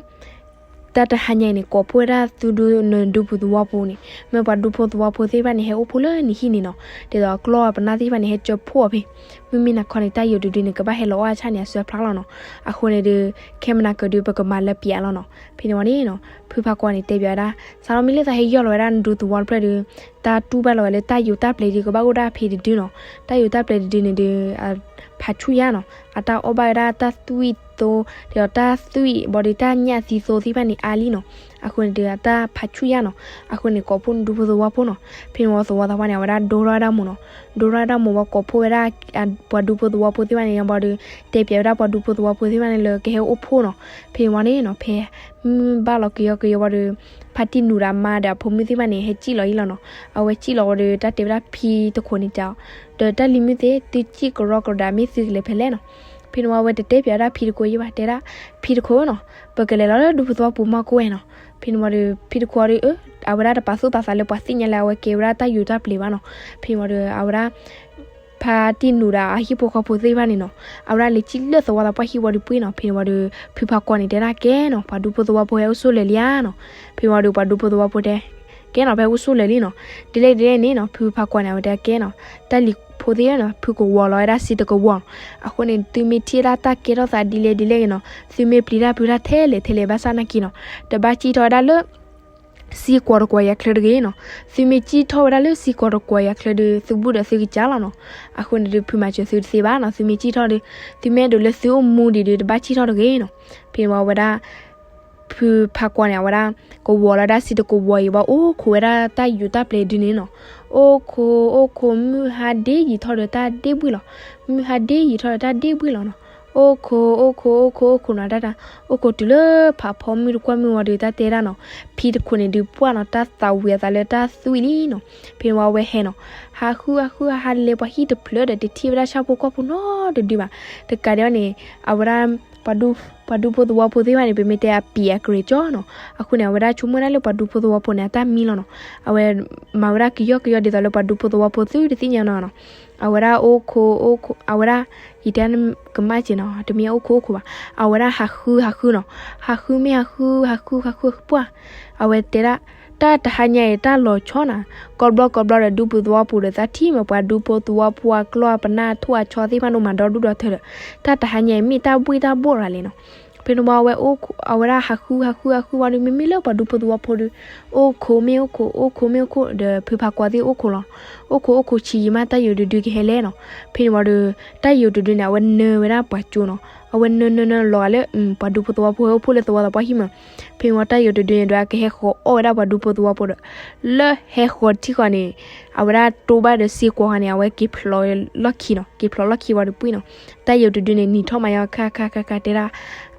တၢ်တဟါညါအံၤန့ၣ် ကိးဖှိၣ်ဝဲဒၣ်သုဒူ နဒူပူၤသဝီပူၤန့ၣ် မ့ၢ်ပှၤဒူဖိသဝီဖိသ့ၣ်တဖၣ်န့ၣ် ဟဲအိၣ်ဖှိၣ်လၢနဟံၣ်န့ၣ်နီၤ. ဒ်သိးအကျီၢ်အပနၢ်သ့ၣ်တဖၣ်န့ၣ် ဟဲကၢဖှိၣ်အီၤဖဲ မုၢ်မ့ၢ်နၤခီန့ၣ် တၢ်ယိာ်တဒုန့ၣ် ကဘၣ်ဟဲလီၤအီၣ်အဆၣ်န့ၣ် အစၢဖျါလီၤနီၤ. အဃိန့ၣ်ဒီး ခဲမနၤကဒီး ပကမၤလၢပျးလီၤနီၤ. ဖဲန့ၣ်ဝံၤန့ၣ်နီၤ ဖုဖါကွီန့ၣ် တဲပၠးဝဲဒၣ် စးထီၣ်မ့ၢ်လၢသးဟဲယီၢ်လီၤဝဲဒၣ်နဒူသဝီတဖျၢၣ်ဒီး တၢ်တူၢ်ဘၣ်လီၤဝဲလၢတၢ်ယိာ်တၢ်ပျဲၤဒီး ကဘၣ်အိၣ်ဒၣ်ဖဲတဒုနီၤ. တၢ်ယိာ်တၢ်ပျဲၤတဒုန့ၣ်ဒီး ဖးဆူၣ်ယါနီၤ. အတၢ်အီၣ်ဘၣ်ဝဲဒၣ်တၢ်သွံၣ်သိ ဒ်သိးတၢ်သွံၣ် ဘၣ်ဒီးတၢ်ညၣ်သံသိသ့ၣ်တဖၣ်န့ၣ် အါလံနီၤ. အဃိန့ၣ်ဒီး အတၢ်ဖးဆူၣ်ယါနီၤ. အဃိန့ၣ် ကိးဖှိၣ်နဒူဖိသဝီဖိနီၤ. ဖဲန့ၣ်ဝံၤ သဝီသးပှၢ်န့ၣ် အဝဲဒၣ်ဒိထီၣ်ဝဲဒၣ်မိၢ်နီၤ. ဒိထီၣ်ဝဲဒၣ်မိၢ်ဝံၤ ကိးဖှိၣ်ဝဲဒၣ် ပှၤဒူဖိသဝီဖိသ့ၣ်တဖၣ်န့ၣ် ဘၣ်ဒီး တဲပၠးဝဲဒၣ်ပှၤဒူဖိသဝီဖိသ့ၣ်တဖၣ်န့ၣ်လၢကဟဲအိၣ်ဖှိၣ်နီၤ. ဖဲန့ၣ်ဝံၤန့ၣ်နီၤ ဖဲမုၢ်ဘၣ်လီၤကယီကယီဘၣ်ဒီး ဖါတံၢ်နူၤဒီးအမါဒီးအဖိမုၣ်သ့ၣ်တဖၣ်န့ၣ် ဟဲစံၣ်လီၤယံလီၤနီၤ. အဝဲစံၣ်လီၤဝံၤဒီး တၢ်တဲဝဲဒၣ်ဖံတခိၣ်န့ၣ်တဲအီၤ, ဒီးတၢ်လံၤမုၣ်သ့ၣ် သုစံၣ်ကရီကရီဒၣ် မ့ၢ်သုကလဲၤဖဲလဲၣ်နီၤ. ဖဲန့ၣ်ဝံၤ အဝဲတတဲပၠးဝဲဒၣ်ဖံတခိၣ်ယံဘၣ် တဲဒၣ် ဖံတခိၣ်နီၤ, ပကလဲၤလီၤလၢဒူဖိသဝီပူၤမီၢ်ကိးဝဲနီၤ. ဖဲန့ၣ်ဝံၤဒီး ဖံတခိၣ်ဒီး အဝဲဒၣ်တပာ်သူၣ်ပာ်သးလၢပှၤသ့ၣ်ညါလၢ အဝဲကဲဝဲဒၣ်တၢ်ယူးတၢ်ပျဲၤဘၣ်နီၤ. ဖဲန့ၣ်ဝံၤဒီး အဝဲဒၣ် ဖါတံၢ်နူၤဒီးအဟံၣ်ဖိဃီဖိသ့ၣ်တဖၣ်န့ၣ်နီၤ, အဝဲဒၣ်လဲၤစံၣ်လၢသဝီသးပှၢ်ဟံၣ်ဝံၤဒီးပှ့ၤနီၤ. ဖဲန့ၣ်ဝံၤဒီး ဖုဖါကွီန့ၣ် တဲဒၣ်ကဲနီၤ ပှၤဒူဖိသဝီဖိဟဲအိၣ်ဆိးလၢာ်လံဧါနီၤ. ဖဲန့ၣ်ဝံၤဒီး ပှၤဒူဖိသဝီဖိတဲ ကဲနီၤ ပဟဲအိၣ်ဆိးလၢာ်လံနီၤ. ဒ်လဲၣ်ဒ်လဲၣ်န့ၣ်နီၤ ဖုဖါကွီန့ၣ် အဝဲတဲကဲနီၤ, တၢ်လံၤဖိသ့ၣ်နီၤ ဖုကဝီၤလီၤဝဲဒၣ်စ့တကဝီၤနီၤ. အဃိန့ၣ် သုမ့ၢ်ထံၣ်ဒၣ်တၢ်ကဲထီၣ်သးဒ်လဲၣ်ဒ်လဲၣ်ဂ့ၤနီၤ, သုမ့ၢ်ပျံၤတၢ်ဖုးတၢ်ထဲလဲၣ်ထဲလဲၣ်ဘၣ်ဆၣ်နာ်က့နီၤ, တဘၣ်စံၣ်ထီၣ်ဝဲဒၣ်လၢ စ့ကွီၤတကွီၤယၤချၢတဂ့ၤနီၤ. သုမ့ၢ်စံၣ်ထီၣ်ဝဲဒၣ်လၢစ့ကွီၤတကွီၤယၤချၢဒီး သုဘူးဒီးသုကစၢ်လီၤနီၤ. အဃိန့ၣ်ဒီး ဖုမၤစၢၤသုတသ့ဘၣ်နီၤ. သုမ့ၢ်စံၣ်ထီၣ်ဒီး သုမ့ၢ်အဲၣ်ဒိးလၢသုအိၣ်မူဒံးဒီး တဘၣ်စံၣ်ထီၣ်တဂ့ၤနီၤ. ဖဲန့ၣ်ဝံၤဝဲဒၣ် ဖုဖါကွီန့ၣ် အဝဲဒၣ် ကဝီၤလီၤဒၣ်စ့တကဝီၤအံၤဘၣ် အိၣ်ခိးဝဲဒၣ်တၢ်ယူးတၢ်ပျဲၤဒုန့ၣ်နီၤ. အိၣ်ခိး အိၣ်ခိး မုၢ်ဟါဒ့ယံာ်ထီၣ်ဒီးတၢ်ဒ့ဘှံၣ်လီၤ. မုၢ်ဟါဒ့ယံာ်ထီၣ်ဒီးတၢ်ဒ့ဘှံၣ်လီၤနီၤ. အိၣ်ခိး အိၣ်ခိး အိၣ်ခိး အိၣ်ခိးနီၤ တၢ်တၢ် အိၣ်ခိးတုၤလၢဖးဖီမုၢ်တကွၢ်မုၢ်ဝံၤဒီး တၢ်တဲဒၣ်နီၤ. ဖံတခိၣ်န့ၣ်ဒုးပှၢ်နီၤ တၢ်သးဝံၤအသးလၢတၢ်သွံၣ်လံနီၤ. ဖဲန့ၣ်ဝံၤအဝဲဟဲနီၤ. ဟးဃု ဟးဃု ဟးဃု ဟးလဲၤပှၤဟံၣ်တဖျၢၣ်ဒီး တထံၣ်ဝဲဒၣ်ဆၣ်ဖိကီၢ်ဖိနီတဒုဘၣ်. တကးဒံးဘၣ်န့ၣ် အဝဲဒၣ် ပှၤဒူဖိသဝီဖိသ့ၣ်တဖၣ်န့ၣ် ပမ့ၢ်တဲအပျံၤအကြၢးကၠီနီၤ. အဃိန့ၣ် အဝဲဒၣ်ဆိကမိၣ်ဒၣ်လၢပှၤဒူဖိသဝီဖိန့ၣ် အတၢ်မံလီၤနီၤ. အဝဲမၤဝဲဒၣ်ကယီကယီဒ်သိးလၢပှၤဒူဖိသဝီဖိသုတသ့ၣ်ညါနီၤနီၤ. အဝဲဒၣ်အိၣ်ခိး အိၣ်ခိး အဝဲဒၣ် ယတဲကမၣ်စ့ၢ်နီၤ တမ့ၢ်အိၣ်ခိးအိၣ်ခိးဘၣ်. အဝဲဒၣ်ဟးဃုဟးဃုနီၤ. ဟးဃုမ့ၢ်ဟးဃု ဟးဃု ဟးဃုပှၢ် အဝဲတဲဒၣ် တၢ်တဟါညါအံၤတၢ်လီၤဆီနီၤ. ကီဘျီကီဘျီဒီး ဒူဖိသဝီဖိဒီး သးထံၣ်မ့ၢ်ပှၤဒူဖိသဝီဖိအကျီၢ်အပနၢ်အထိၣ်အဆီသ့ၣ်တဖၣ်ဒိၣ်မးဒီဒူၣ်ဒီထၢဒီး တၢ်တဟါညါအံၤမ့ၢ်တၢ်ဘှံးတၢ်ဘှီၣ်ရၤလဲၣ်နီၤ. ဖဲန့ၣ်ဝံၤအဝဲအိၣ်ခိး အဝဲဒၣ်ဟးဃုဟးဃုဟးဃုဝံၤဒီး မ့မ့ၢ်လၢပှၤဒူဖိသဝီဖိဒီး အိၣ်ခိးမ့ၢ်အိၣ်ခိး အိၣ်ခိးမ့ၢ်အိၣ်ခိးဒီး ဖုဖါကွီသ့ၣ်အိၣ်ခိးလီၤ. အိၣ်ခိးအိၣ်ခိးဆံးယံာ်မး တၢ်ယိာ်တဒုကဟဲလဲၣ်နီၤ. ဖဲန့ၣ်ဝံၤဒီး တၢ်ယိာ်တဒုန့ၣ် အဝဲနၢဝဲဒၣ်ပှၤကၠိနီၤ. အဝဲနၢနၢနၢလီၤဂာ်လၢ ပှၤဒူဖိသဝီဖိဟဲအိၣ်ဖှိၣ်လၢသဝီသးပှၢ်ဟံၣ်မး. ဖဲန့ၣ်ဝံၤတၢ်ယိၤတဒုန့ၣ်ဒီး အကဟဲဃီၤအီၣ်ဝဲဒၣ်ပှၤဒူဖိသဝီဖိဒီး လၢဟဲဃီၤထံဃီန့ၣ် အဝဲဒၣ်တိဘၣ်ဒီးစ့ကွီၤဃီန့ၣ် အဝဲက့ၤဖျိးလီၢ်ခံနီၤ, က့ၤဖျိးလီၢ်ခံဝံၤဒီးပှံၢ်နီၤ. တၢ်ယိၤတဒုန့ၣ် နံၤထီၣ်မးယီၤခါခါခါခါ တဲဒၣ်,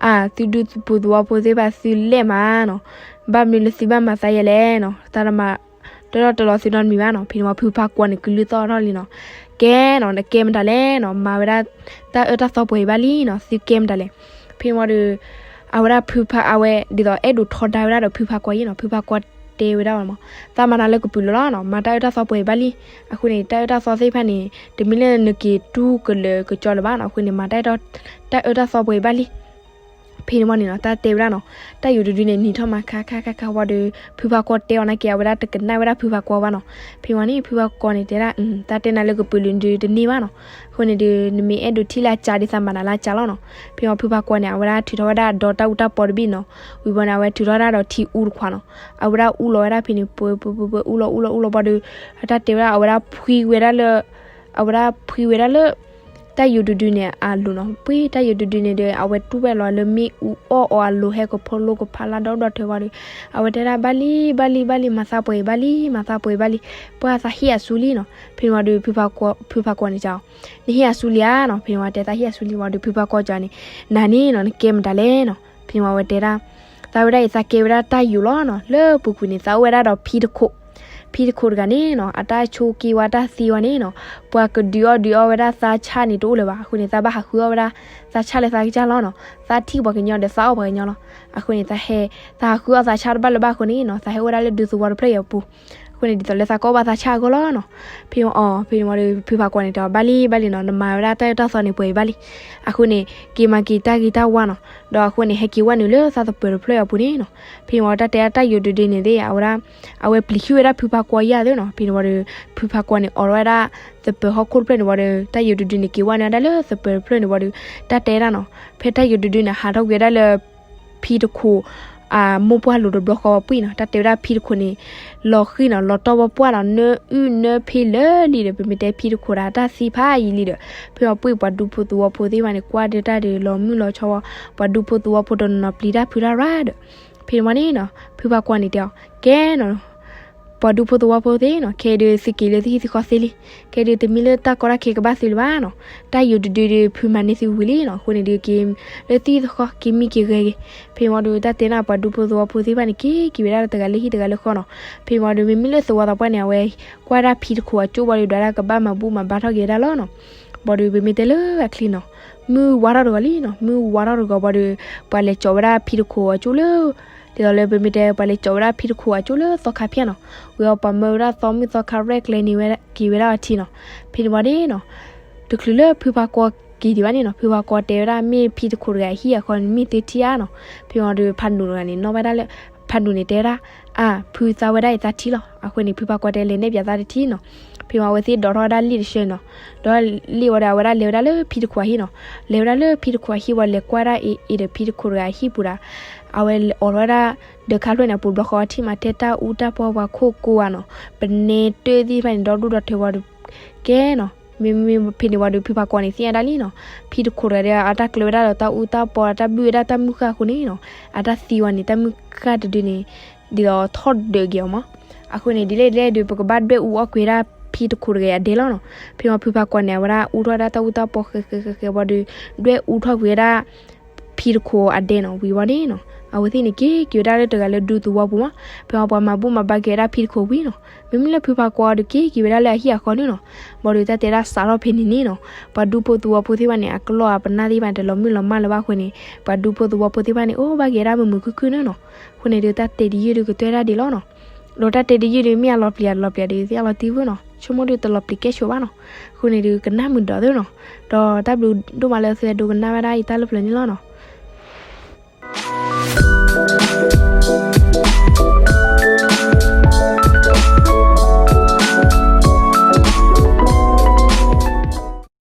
အါ သုဒူဖိသဝီဖိသ့ၣ်တဖၣ်သုလဲၣ်မးနီၤ, ဘၣ်မနုၤလၢသုဘၣ်မၤသးယဲလဲၣ်နီၤ, တၢ်တမၤ တၢ်လီၤတၢ်လီၤသုနီတမံၤဘၣ်နီၤ. ဖဲန့ၣ်ဝံၤဖုဖါကွီန့ၣ် ကလုၢ်သီၣ်ထီၣ်လံနီၤ, ကဲနီၤ နကဲမတၤလဲၣ်နီၤ, မၤဝဲဒၣ်တၢ်အၢတၢ်သီပှဲၤအံၤဘၣ်လံနီၤ, သုကဲမတၤလဲၣ်. ဖဲန့ၣ်ဝံၤဒီး အဝဲဒၣ်ဖုဖါ အဝဲဒ်သိးအဲၣ်ဒိးထီဒါဝဲဒၣ်ဒီးဖုဖါကွီအံၤနီၤ, ဖုဖါကွီတဲဝဲဒၣ်မး, သးမၤနၤလၢကပုာ်လၢၤလီၤနီၤ, မၤတၢ်အၢတၢ်သီပှဲၤအံၤဘၣ်လံ. အဃိန့ၣ် တၢ်အၢတၢ်သီသ့ၣ်တဖၣ်န့ၣ် တမ့ၢ်လၢနက့ၤတူၢ်ကလၢာ်ကကၠီလၢၤဘၣ်နီၤ, အဃိန့ၣ် မၤတၢ်အၢတၢ်သီပှဲၤအံၤဘၣ်လံ. ဖဲန့ၣ်ဝံၤန့ၣ်နီၤ တၢ်တဲဝဲဒၣ်နီၤ, တၢ်ယိၤတဒုန့ၣ် နံၤထီၣ်မးခါခါခါခါဝံၤဒီး ဖုဖါကွီတဲအီၤနာ်က့ အဝဲဒၣ်တကနၣ်ဝဲဒၣ်ဖုဖါကွီဘၣ်နီၤ. ဖဲန့ၣ်ဝံၤန့ၣ် ဖုဖါကွီန့ၣ်တဲဒၣ်, တၢ်တဲနၤလၢကပုာ်လၢၤဒုတန့ၢ်ဘၣ်နီၤ, အဃိန့ၣ်ဒီး နမ့ၢ်အဲၣ်ဒိးထံၣ်လၢအကၢ်ဒ်သးမၤနၤလၢအကၢ်လီၤနီၤ. ဖဲန့ၣ်ဝံၤဖုဖါကွီန့ၣ် အဝဲဒၣ်ထုးထီၣ်ဝဲဒၣ်ဒီတၢ်အူတၢ်ပီတဘ့ၣ်နီၤ, ဝံၤဝံၤန့ၣ် အဝဲထုးထီၣ်ဝဲဒၣ်ဒီးထံအူတခွးနီၤ, အဝဲဒၣ်အူလီၤဝဲဒၣ်ဖဲန့ၣ် ပှဲၤပှဲၤပှဲၤပှဲၤ အူလီၤအူလီၤအူလီၤဘၣ်ဒီး တၢ်တဲဝဲဒၣ် အဝဲဒၣ်ဖှံဝဲဒၣ်လၢ အဝဲဒၣ်ဖှံဝဲဒၣ်လၢ တၢ်ယိၤတဒုန့ၣ်အလိၤနီၤ, ပှ့ၤတၢ်ယိၤတဒုန့ၣ်ဒီး အဝဲတူၢ်ဝဲလီၤလၢမ့ၣ်အူအီၣ်အီၤအလိၤ ဟဲကဖီလိကဖးလၢဒီဒီထၢဝံၤဒီး အဝဲတဲဒၣ် ဘၣ်လံ ဘၣ်လံ ဘၣ်လံ မၤသးပှဲၤအံၤဘၣ်လံ မၤသးပှဲၤအံၤဘၣ်လံ, ပှၤသးဟ့ၣ်အစူလံနီၤ. ဖဲန့ၣ်ဝံၤဒီး ဖုဖါကွီန့ၣ်ကီး နဟ့ၣ်အစူလံဧါနီၤ. ဖဲန့ၣ်ဝံၤတဲသးဟ့ၣ်အစူလံဝံၤဒီး ဖုဖါကွီကီးန့ၣ် နၤန့ၣ်နီၤ နကဲမတၤလဲၣ်နီၤ. ဖဲန့ၣ်ဝံၤအဝဲတဲဒၣ် သးဝဲဒၣ်အံၤ သးကဲဝဲဒၣ်တၢ်ယိၤလီၤနီၤ, လၢပူၤကွံာ်န့ၣ် သးအိၣ်ဝဲဒၣ်ဒီးဖံတခိး, ဖံတခိးတဂၤန့ၣ်နီၤ အတၢ်ဆိးက့ဝဲတၢ်သံဝဲန့ၣ်နီၤ, ပှၤကဒုးအီၣ်ဒုးအီဝဲဒၣ်သးဆၣ်န့ၣ်တအိၣ်လၢၤဘၣ်. အဃိန့ၣ် သးဘၣ်ဟးဃုအီၣ်ဝဲဒၣ် သးဆၣ်လၢသးကစၢ်လီၤနီၤ. သးထံၣ်ပှၤကညီဒီးသးအီၣ်ပှၤကညီလီၤ. အဃိန့ၣ် သးဟဲ သးဟးဃုအီၣ်သးဆၣ်တဘၣ်လၢၤဘၣ်အဃိန့ၣ်နီၤ သးဟဲအိၣ်ဝဲဒၣ်လၢဒူသဝီတဖျၢၣ်အံၤအပူၤ. အဃိန့ၣ် ဒ်သိးလၢသးကအီၣ်ဘၣ်သးဆၣ်အဂီၢ်လီၤနီၤ. ဖဲအီၤ ဖဲန့ၣ်ဝံၤဒီး ဖုဖါကွီန့ၣ်တဲအီၤ ဘၣ်လံ ဘၣ်လံနီၤ, နမၤဝဲဒၣ်တၢ်အၢတၢ်သီန့ၣ်ပှဲၤအံၤဘၣ်လံ. အဃိန့ၣ် က့ၤမၤက့ၤတၢ်ဂ့ၤတၢ်ဝါနီၤ. ဒီးအဃိန့ၣ် ဟဲက့ၤဝဲနုာ်လၢသးသပၢၤတဖျၢၣ်အံၤအပူၤန့ၣ်နီၤ. ဖဲန့ၣ်ဝံၤတၢ်တဲဒၣ်တၢ်ယိၤတဒုန့ၣ်သ့ၣ် အဝဲဒၣ် အဝဲပျံၤဟုၣ်ဝဲဒၣ်ဖုဖါကွီယၤသ့နီၤ. ဖဲန့ၣ်ဝံၤဒီး ဖုဖါကွီန့ၣ် အိးထီၣ်ဝဲဒၣ်သပၢၤဟီၣ်ခိၣ်တဖျၢၣ်န့ၣ်ဝံၤဒီး တၢ်ယိၤတဒုန့ၣ် က့ၤဝဲနုာ်ဝဲဒၣ်လၢသပၢၤတဖျၢၣ်န့ၣ်ဝံၤဒီး တၢ်တဲဒၣ်နီၤ. ဖဲတၢ်ယိၤတဒုန့ၣ် ဟးထီၣ်ကွံာ်ဝဲဒၣ်လၢ ဖံတခိး အမိၢ်ပှၢ်လိၤတဘျီဃီဝံၤပှံၢ်နီၤ. တၢ်တဲဝဲဒၣ်ဖံတခိးန့ၣ် လီၤဃံၤနီၤ, လီၤတီၢ်ပှၢ်ပှၢ်ဒီး နၢအုၣ်နၢဖ့လၢာ်လံဒီး ပမ့ၢ်တဲဖံတခိးဒီး တၢ်သံဖးယံာ်လံဒီး ဖဲအီၤပှံၢ်ပှၤဒူဖိသဝီဖိသ့ၣ်တဖၣ်န့ၣ် ကွၢ်ဒၣ်တၢ်ဒီး လီၤမုၢ်လီၤဆီဝံၤ ပှၤဒူဖိသဝီဖိတနီၤနီၤပျံၤတၢ်ဖုးတၢ်ရၣ်ဒီး ဖဲန့ၣ်ဝံၤန့ၣ်နီၤ ဖုဖါကွီန့ၣ်တဲအီၤ ကဲနီၤ ပှၤဒူဖိသဝီဖိသ့ၣ်နီၤ ခဲအံၤဒီး သုက့ၤလၢသုဟံၣ်သုဃီသ့လံ. ခဲအံၤဒီး တမ့ၢ်လၢတၢ်ကီတၢ်ခဲကဘၣ်သုလၢၤဘၣ်နီၤ. တၢ်ယိၤတဒုဒီး ဖုမၤန့ၢ်သုဝံၤလံနီၤ. အဃိန့ၣ်ဒီး က့ၤလၢသုဟံၣ်သုဃီ က့ၤမံက့ၤဂဲၤက့ၤ. ဖဲန့ၣ်ဝံၤဒီး တၢ်တဲနၤ ပှၤဒူဖိသဝီဖိသ့ၣ်တဖၣ်န့ၣ် က့ၤက့ၤဝဲဒၣ်လၢတဂၤလၢဟံၣ်တဂၤလၢဃီနီၤ. ဖဲန့ၣ်ဝံၤဒီး မ့မ့ၢ်လၢသဝီသးပှၢ်န့ၣ် အဝဲကွၢ်ဒၣ်ဖံတခိးအကၠိဘၣ်ဒီး ဒွးဒၣ်ကဘၣ်မၤဘူၣ်မၤဘါထီၣ်က့ၤဝဲဒၣ်လီၤနီၤ. ဘၣ်ဒီး ပမ့ၢ်တဲလၢအချံနီၤ မုၢ်ဝါထီၣ်တဂီၤလံနီၤ. မုၢ်ဝါထီၣ်တဂီၤဘၣ်ဒီး ပှၤလဲၤကၠီၤဝဲဒၣ်ဖံတခိးအကၠိလၢ ဒ်သိးလၢပမ့ၢ်တဲ ပှၤလဲၤကၠီၤဝဲဒၣ်ဖံတခိးအကၠိလၢသီခါဖၠၣ်နီၤ. ဝံၤအီၤ ပှၤမၢဝဲဒၣ်သီမုၢ်သီခါရဲၣ်ကျဲၤန့ၢ်ဝဲ က့ၤဝဲဒၣ်အီၤထံနီၤ. ဖဲန့ၣ်ဝံၤန့ၣ်နီၤ တချုးလၢဖုဖါကွီက့ၤဒံးဘၣ်န့ၣ်နီၤ ဖုဖါကွီတဲဝဲဒၣ် မ့ၢ်ဖံတခိးတဂၤအဟံၣ်အဃီန့ၣ် မ့ၢ်သုထံၣ်ဧါနီၤ. ဖဲန့ၣ်ဝံၤဒီး ဖးနူာ်တဂၤန့ၣ် နီၣ်ဘၣ်ဒၣ်လၢ ဖးနူာ်န့ၣ်တဲဝဲဒၣ် အါ ဖုသးဝဲဒၣ်အံၤသးထံၣ်လီၤ. အဃိန့ၣ် ဖုဖါကွီတဲလဲၤနဲၣ်ပၠးသးတထံၣ်နီၤ. ဖဲန့ၣ်ဝံၤအဝဲသ့ၣ်ဒိးထီၣ်ဝဲဒၣ်လ့ၣ်တဆၢနီၤ. ဒီးလ့ၣ်ဝံၤဒီး အဝဲဒၣ်လဲၤဝဲဒၣ်လၢဖံတခိးအဟံၣ်နီၤ. လဲၤဝဲဒၣ်လၢဖံတခိးအဟံၣ်ဝံၤ လဲၤကွၢ်ဒၣ်အ့ၣ်အ့ၣ်ဒီးဖံတခိးတဂၤအဟံၣ်ပူၤဒီး အဝဲအိးထီၣ်ဝဲဒၣ် ဒၢးခါဖျၢၣ်န့ၣ် အပူၤတဘျီဃီ ထံၣ်မးထဲတၢ်အူတၢ်ပီပှၤခိၣ်ကိးဂၤနီၤ. ပနဲတၢၢ်သ့ၣ်တဖၣ်န့ၣ် ဒီဒူၣ်ဒီထၢဝံၤဒီး ကဲနီၤ မ့မ့ၢ်ဖဲန့ၣ်ဝံၤဒီး ဖုဖါကွီန့ၣ် သ့ၣ်ညါဒၣ်လံနီၤ. ဖံတခိးတဂၤဒီး အတၢ်ကျၢၤဝဲဒၣ်ဒီးတၢ်အူတၢ်ပီ တၢ်ဘုၣ်ဝဲဒၣ်တၢ်မုၢ်ဃၢ်အဃိန့ၣ်နီၤ အတၢ်သံဝံၤန့ၣ် တၢ်မုၢ်ဃၢ်တဒုန့ၣ် ဒ်သိးထီၣ်ဒၢးက့ၤအီၤမး. အဃိန့ၣ် ဒ်လဲၣ်ဒ်လဲၣ်ဒီး ပကဘၣ်ဒွဲၣ်အူအီၣ်ကွံာ်ဝဲဒၣ်ဖံတခိးတဂၤအဒဲလီၤနီၤ. ဖဲန့ၣ်ဝံၤ ဖုဖါကွီန့ၣ် အဝဲဒၣ်အူထီၣ်ဝဲဒၣ်တၢ်အူတၢ်ပီဃဲဃဲဃဲဃဲဝံၤဒီး ဒွဲၣ်အူထီၣ်ကွံာ်ဝဲဒၣ် ဖံတခိးအဒဲနီၤ ဝံၤဝံၤန့ၣ်နီၤ အဝဲသ့ၣ်န့ၣ် က့ၤက့ၤဝဲဒၣ်လၢတဂၤလၢဒူသဝီပူၤမး. ဖဲန့ၣ်ဝံၤ ပှၤမၤဘူၣ်မၤဘါက့ၤဝဲဒၣ်ဖံတခိးဝံၤနီၤ. မ့မ့ၢ်လၢဖုဖါကွီဒီး က့ၤက့ၤဝဲဒၣ်လၢအဟံၣ်အဃီန့ၣ်နီၤ. ဘၣ်ဒီးတၢ်တဲဒၣ်စးထီၣ်ဖဲန့ၣ်န့ၣ်နီၤ ပှၤဒူဖိသဝီဖိသ့ၣ်တဖၣ်န့ၣ် အကလီၢ်အပနၢ်သ့ၣ်တဖၣ်န့ၣ် တလီၤမုၢ်လီၤမၢ်လၢၤဘၣ်အဃိန့ၣ် ပှၤဒူဖိသဝီဖိသ့ၣ်တဖၣ်န့ၣ် အိၣ်ဘၣ်က့ၤဝဲဒၣ်မုာ်မုာ်ခုၣ်ခုၣ်န့ၣ်နီၤ. အဃိန့ၣ်ဒီး တၢ်တဲတယုၢ်ဒီးကတွဲဒၣ်ဒ်လီၤနီၤ. ဒီးတၢ်တဲတယုၢ်ဒီး မ့ၢ်အလီၤပျံၤအလီၤပျံၤဒီး သ့ၣ်ညါလီၤတံၢ်ဝဲနီၤ. ဆိကမိၣ်ဒီးတလီၤပျံၤကဲဆိးဘၣ်နီၤ. အဃိန့ၣ်ဒီး ကနၣ်မုာ်ဒီးသ့နီၤ. ဒီးတၢ်ဘျုးဒိၣ်မးလၢသုဒိကနၣ်ဝဲဒၣ်အံၤတၢ်လၢပျၢၤန့ၣ်လီၤနီၤ.